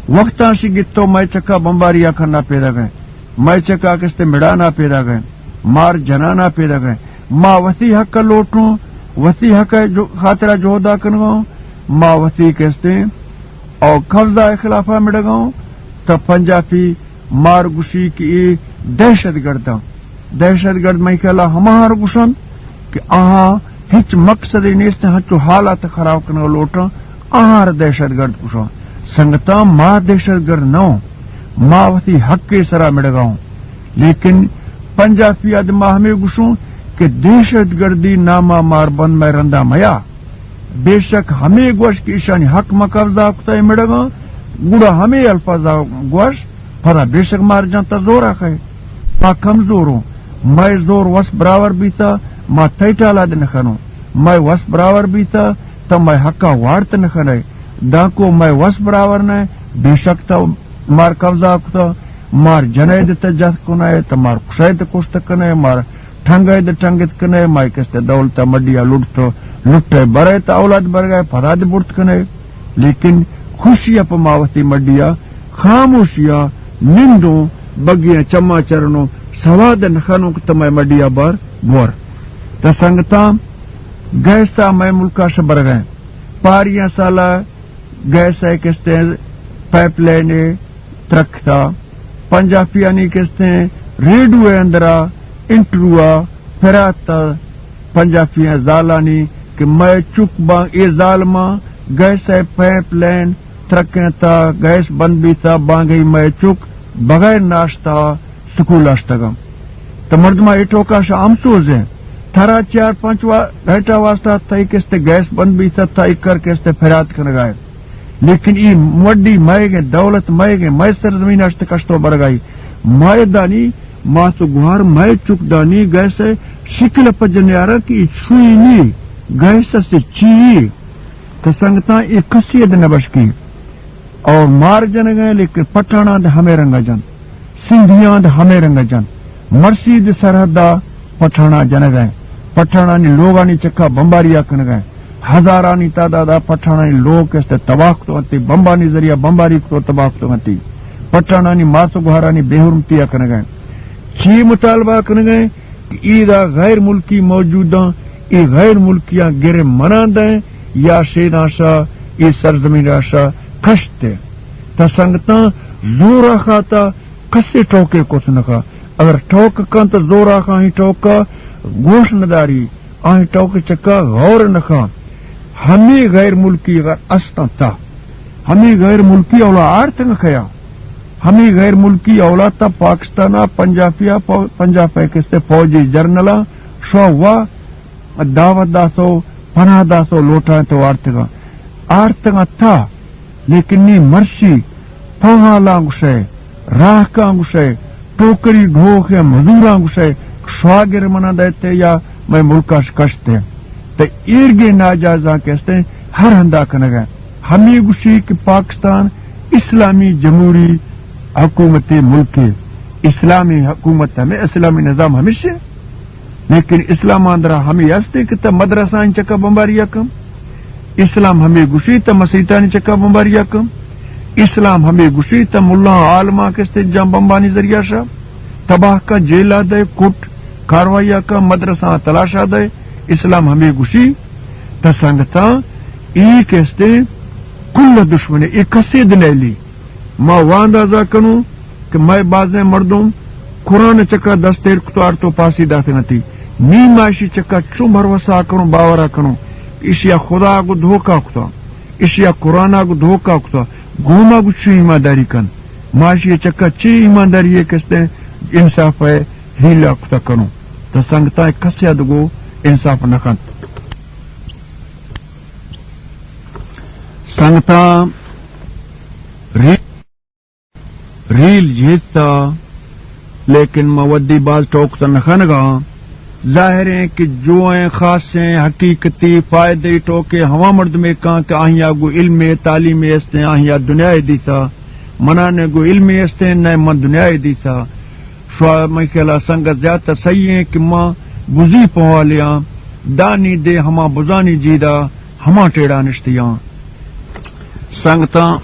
وقتاں شی گتو مئے چکا بمباری آ کھنا پیدا گئے، مئے چکا کستے مڑانا پیدا گئے، مار جنانا پیدا گئے۔ ما وتی حق لوٹوں، وتی حق جو، خاطرا جہدا کنگاؤں، ما وتی کستے او قبضہ خلافا مڑگاؤں، تا پنجابی مار گوشی کہ اے دہشت گرداں۔ دہشت گرد مئی خیالا ہماہر گوشن کہ آہاں ہچ مقصدے نیست، ہنچو حالات خراب کنگا لوٹاں، آہاں را دہشت گرد گوشاں۔ سنگتاں، ما دہشت گرد نہ اوں، ما وتی حق ء سرا مڑگا اوں۔ لیکن پنجابی اد ما ہمے گوشوں کہ دہشت گردی ناما مار بند مئے رندا میا۔ بے شک ہمے گوش کہ ایشانی حق ما قبضہ کتا اے مڑگاں، گڑا ہمے الفاظا گوش، پدا بے شک مار جنتا زور آخے۔ ما کمزوروں، مئے زور وس برابر بیتا، ما تئی ٹالا دے نخنوں۔ مئے وس برابر بیتا، تا مئے حقا وارت نخنے۔ دانکو مئے وس برابر نہ، بے شک تا مار قبضہ کتا، مار جنئے دے تا جت کنے، تا مار کشئے دے کشت کنے، مار ٹنگئے دے ٹنگت کنے، مئے کستے دولتا مڈیا لٹتو، لٹئے برئے تا اولاد برگئے پدا دے برت کنے۔ لیکن خوشی ء پہ ما وتی مڈی ء خاموشی ء نندوں، بگیاں چماں چرنوں، سواد نہ خنوں کہ تہ مئے مڈی ء بار بور۔ تہ سنگتاں، گیس ء مئے ملک ء شہ برگ ء پاریاں سال ء گیس ء کستیں پائپ لائن ء ترکتا، پنجابیانی کستیں ریڈیو ء اندرا انٹرویو ء پھرات ء پنجابیاں زالانی کہ مئے چک باں اے ظالماں گیس ء پائپ لائن ترکیں تا گیس بند بیتا، بانگئی مئے چک بغیر ناشتہ سکول اشتگاں۔ تہ مردماں اے ٹوکا شہ ہم سوز ایں۔ تھرا چار پنچ وا-، گھنٹہ واسطہ تئی کستے گیس بند بیتا، تئی کر کستے پھرات کنگائے۔ لیکن ای مڈی مئیگیں، دولت مئیگیں، مئے سرزمین اشت کشتو برگائی۔ مئے دانی ماس و گوار، مئے چک دانی گیس شکل پجن یارا کہ ای چوئی نی، گیس سے چی؟ تہ سنگتاں، اے کسی اد نہ بشکی۔ اور مار جنگ ء، لیکن پٹھاناں دے ہمے رنگ ء جنت، سندھیاں دے ہمے رنگ ء جنت۔ مرسی دے سرحد ء پٹھاناں جنگ ء، پٹھانانی لوگانی چکا بمباری ء کنگ ء، ہزارانی تعداد ء پٹھانانی لوگ کستے تباہ کتو انتی، بمبانی ذریعہ بمباری کتو تباہ کتو انتی، پٹھانانی ماس و گوہارانی بے حرمتی ء کنگ ء۔ چی مطالبہ کنگ ء؟ کہ ایدا غیر ملکی موجوداں، اے غیر ملکیاں گر مناں دیں یا شیداں شا اے سرزمین ء شا کشت ء۔ تہ سنگتاں، زور ء خاتا کسے ٹوکے کت نہ کا۔ اگر ٹوک کن تہ زور ء خاں ہی ٹوک ء گوش نہ داری، آہی ٹوک چکا غور نہ کا۔ ہمے غیر ملکی اگر استاں تہ ہمے غیر ملکی اولا آرتگ کیا؟ ہمے غیر ملکی اولا تا پاکستان ء پنجابی ء پو-، پنجاب ء کستے فوجی جرنل ء شو و دعوت داسو، پناہ داسو، لوٹائیں تو آرتگاں۔ آرتگاں تا، لیکن نی مرشی پوہالاں گشے، راہکاں گشے، ٹوکری ڈھوخ ء مزوراں گشے، شواگر منا دیتے یا مئے ملکاش کشتے۔ تہ ایرگیں ناجائزاں کہ استیں ہر ہندا کنگ ء۔ ہمے گوشی کہ پاکستان اسلامی جمہوری حکومت ملک ء۔ اسلامی حکومت ہمیں، اسلامی نظام ہمیش ء۔ لیکن اسلام اندرا ہمے ہستے کہ تہ مدرسہ آنی چکا بمباری کن۔ اسلام ہمے گوشی تہ مسیتانی چکا بمباری کن۔ اسلام ہمے گوشی تہ ملا عالماں کہ استے جان بمبانی ذریعہ شا تباہ کن، جیلا دے، کٹ، کاروائی کن، مدرسہ تلاشا دے۔ اسلام ہمے گوشی تہ سنگتاں، ای کہ استے کل دشمنے، ای کسے دنیلی۔ ما وا اندازہ کنوں کہ مئے بازیں مردم قرآن چکا دست ایر کتو آرتو پاسی داتگنتی۔ نی ما اشی چکا چون بھروسہ کنوں، باورا کنوں کہ اشیا خدا گو دھوکا کتا، اشیا قرآن گو دھوکا کتا، گوما گو چون ایمانداری کن۔ ما اشی چکا چی ایمانداری کستیں انصاف ہے ہیلا کتا کنوں۔ تا سنگتاں کسیا دگو انصاف نہ کنت۔ سنگتاں ری ریل جیتا، لیکن ما ودی باز ٹوک تہ نہ کنگا۔ ظاہر ہیں کہ جوئیں خاصیں حقیقتی فائدے ٹوکے ہما مردمے کاں کہ آہیا گو علم تعلیم استیں، آہیا دنیا دیسا۔ منا نے گو علم استیں، نہ من دنیا دیسا۔ شوا مئے خیالا سنگت زیادہ صحیح ہیں کہ ما بزی پہوالیاں دانی دے ہما بزانی جیدا ہما ٹیڑا نشتیاں۔ سنگتاں،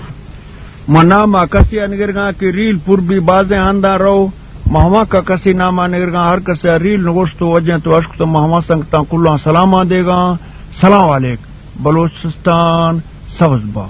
ما ناما کسی ء نگرگاں کہ ریل پر بی بازیں ہنداں رو، ما ہما کا کسی ناما نگرگاں، ہر کسی ء ریل نگوشت و وجہ تو اشکت، ما ہما سنگتاں کلاں سلاماں دیگاں۔ سلام علیک۔ بلوچستان سبز با۔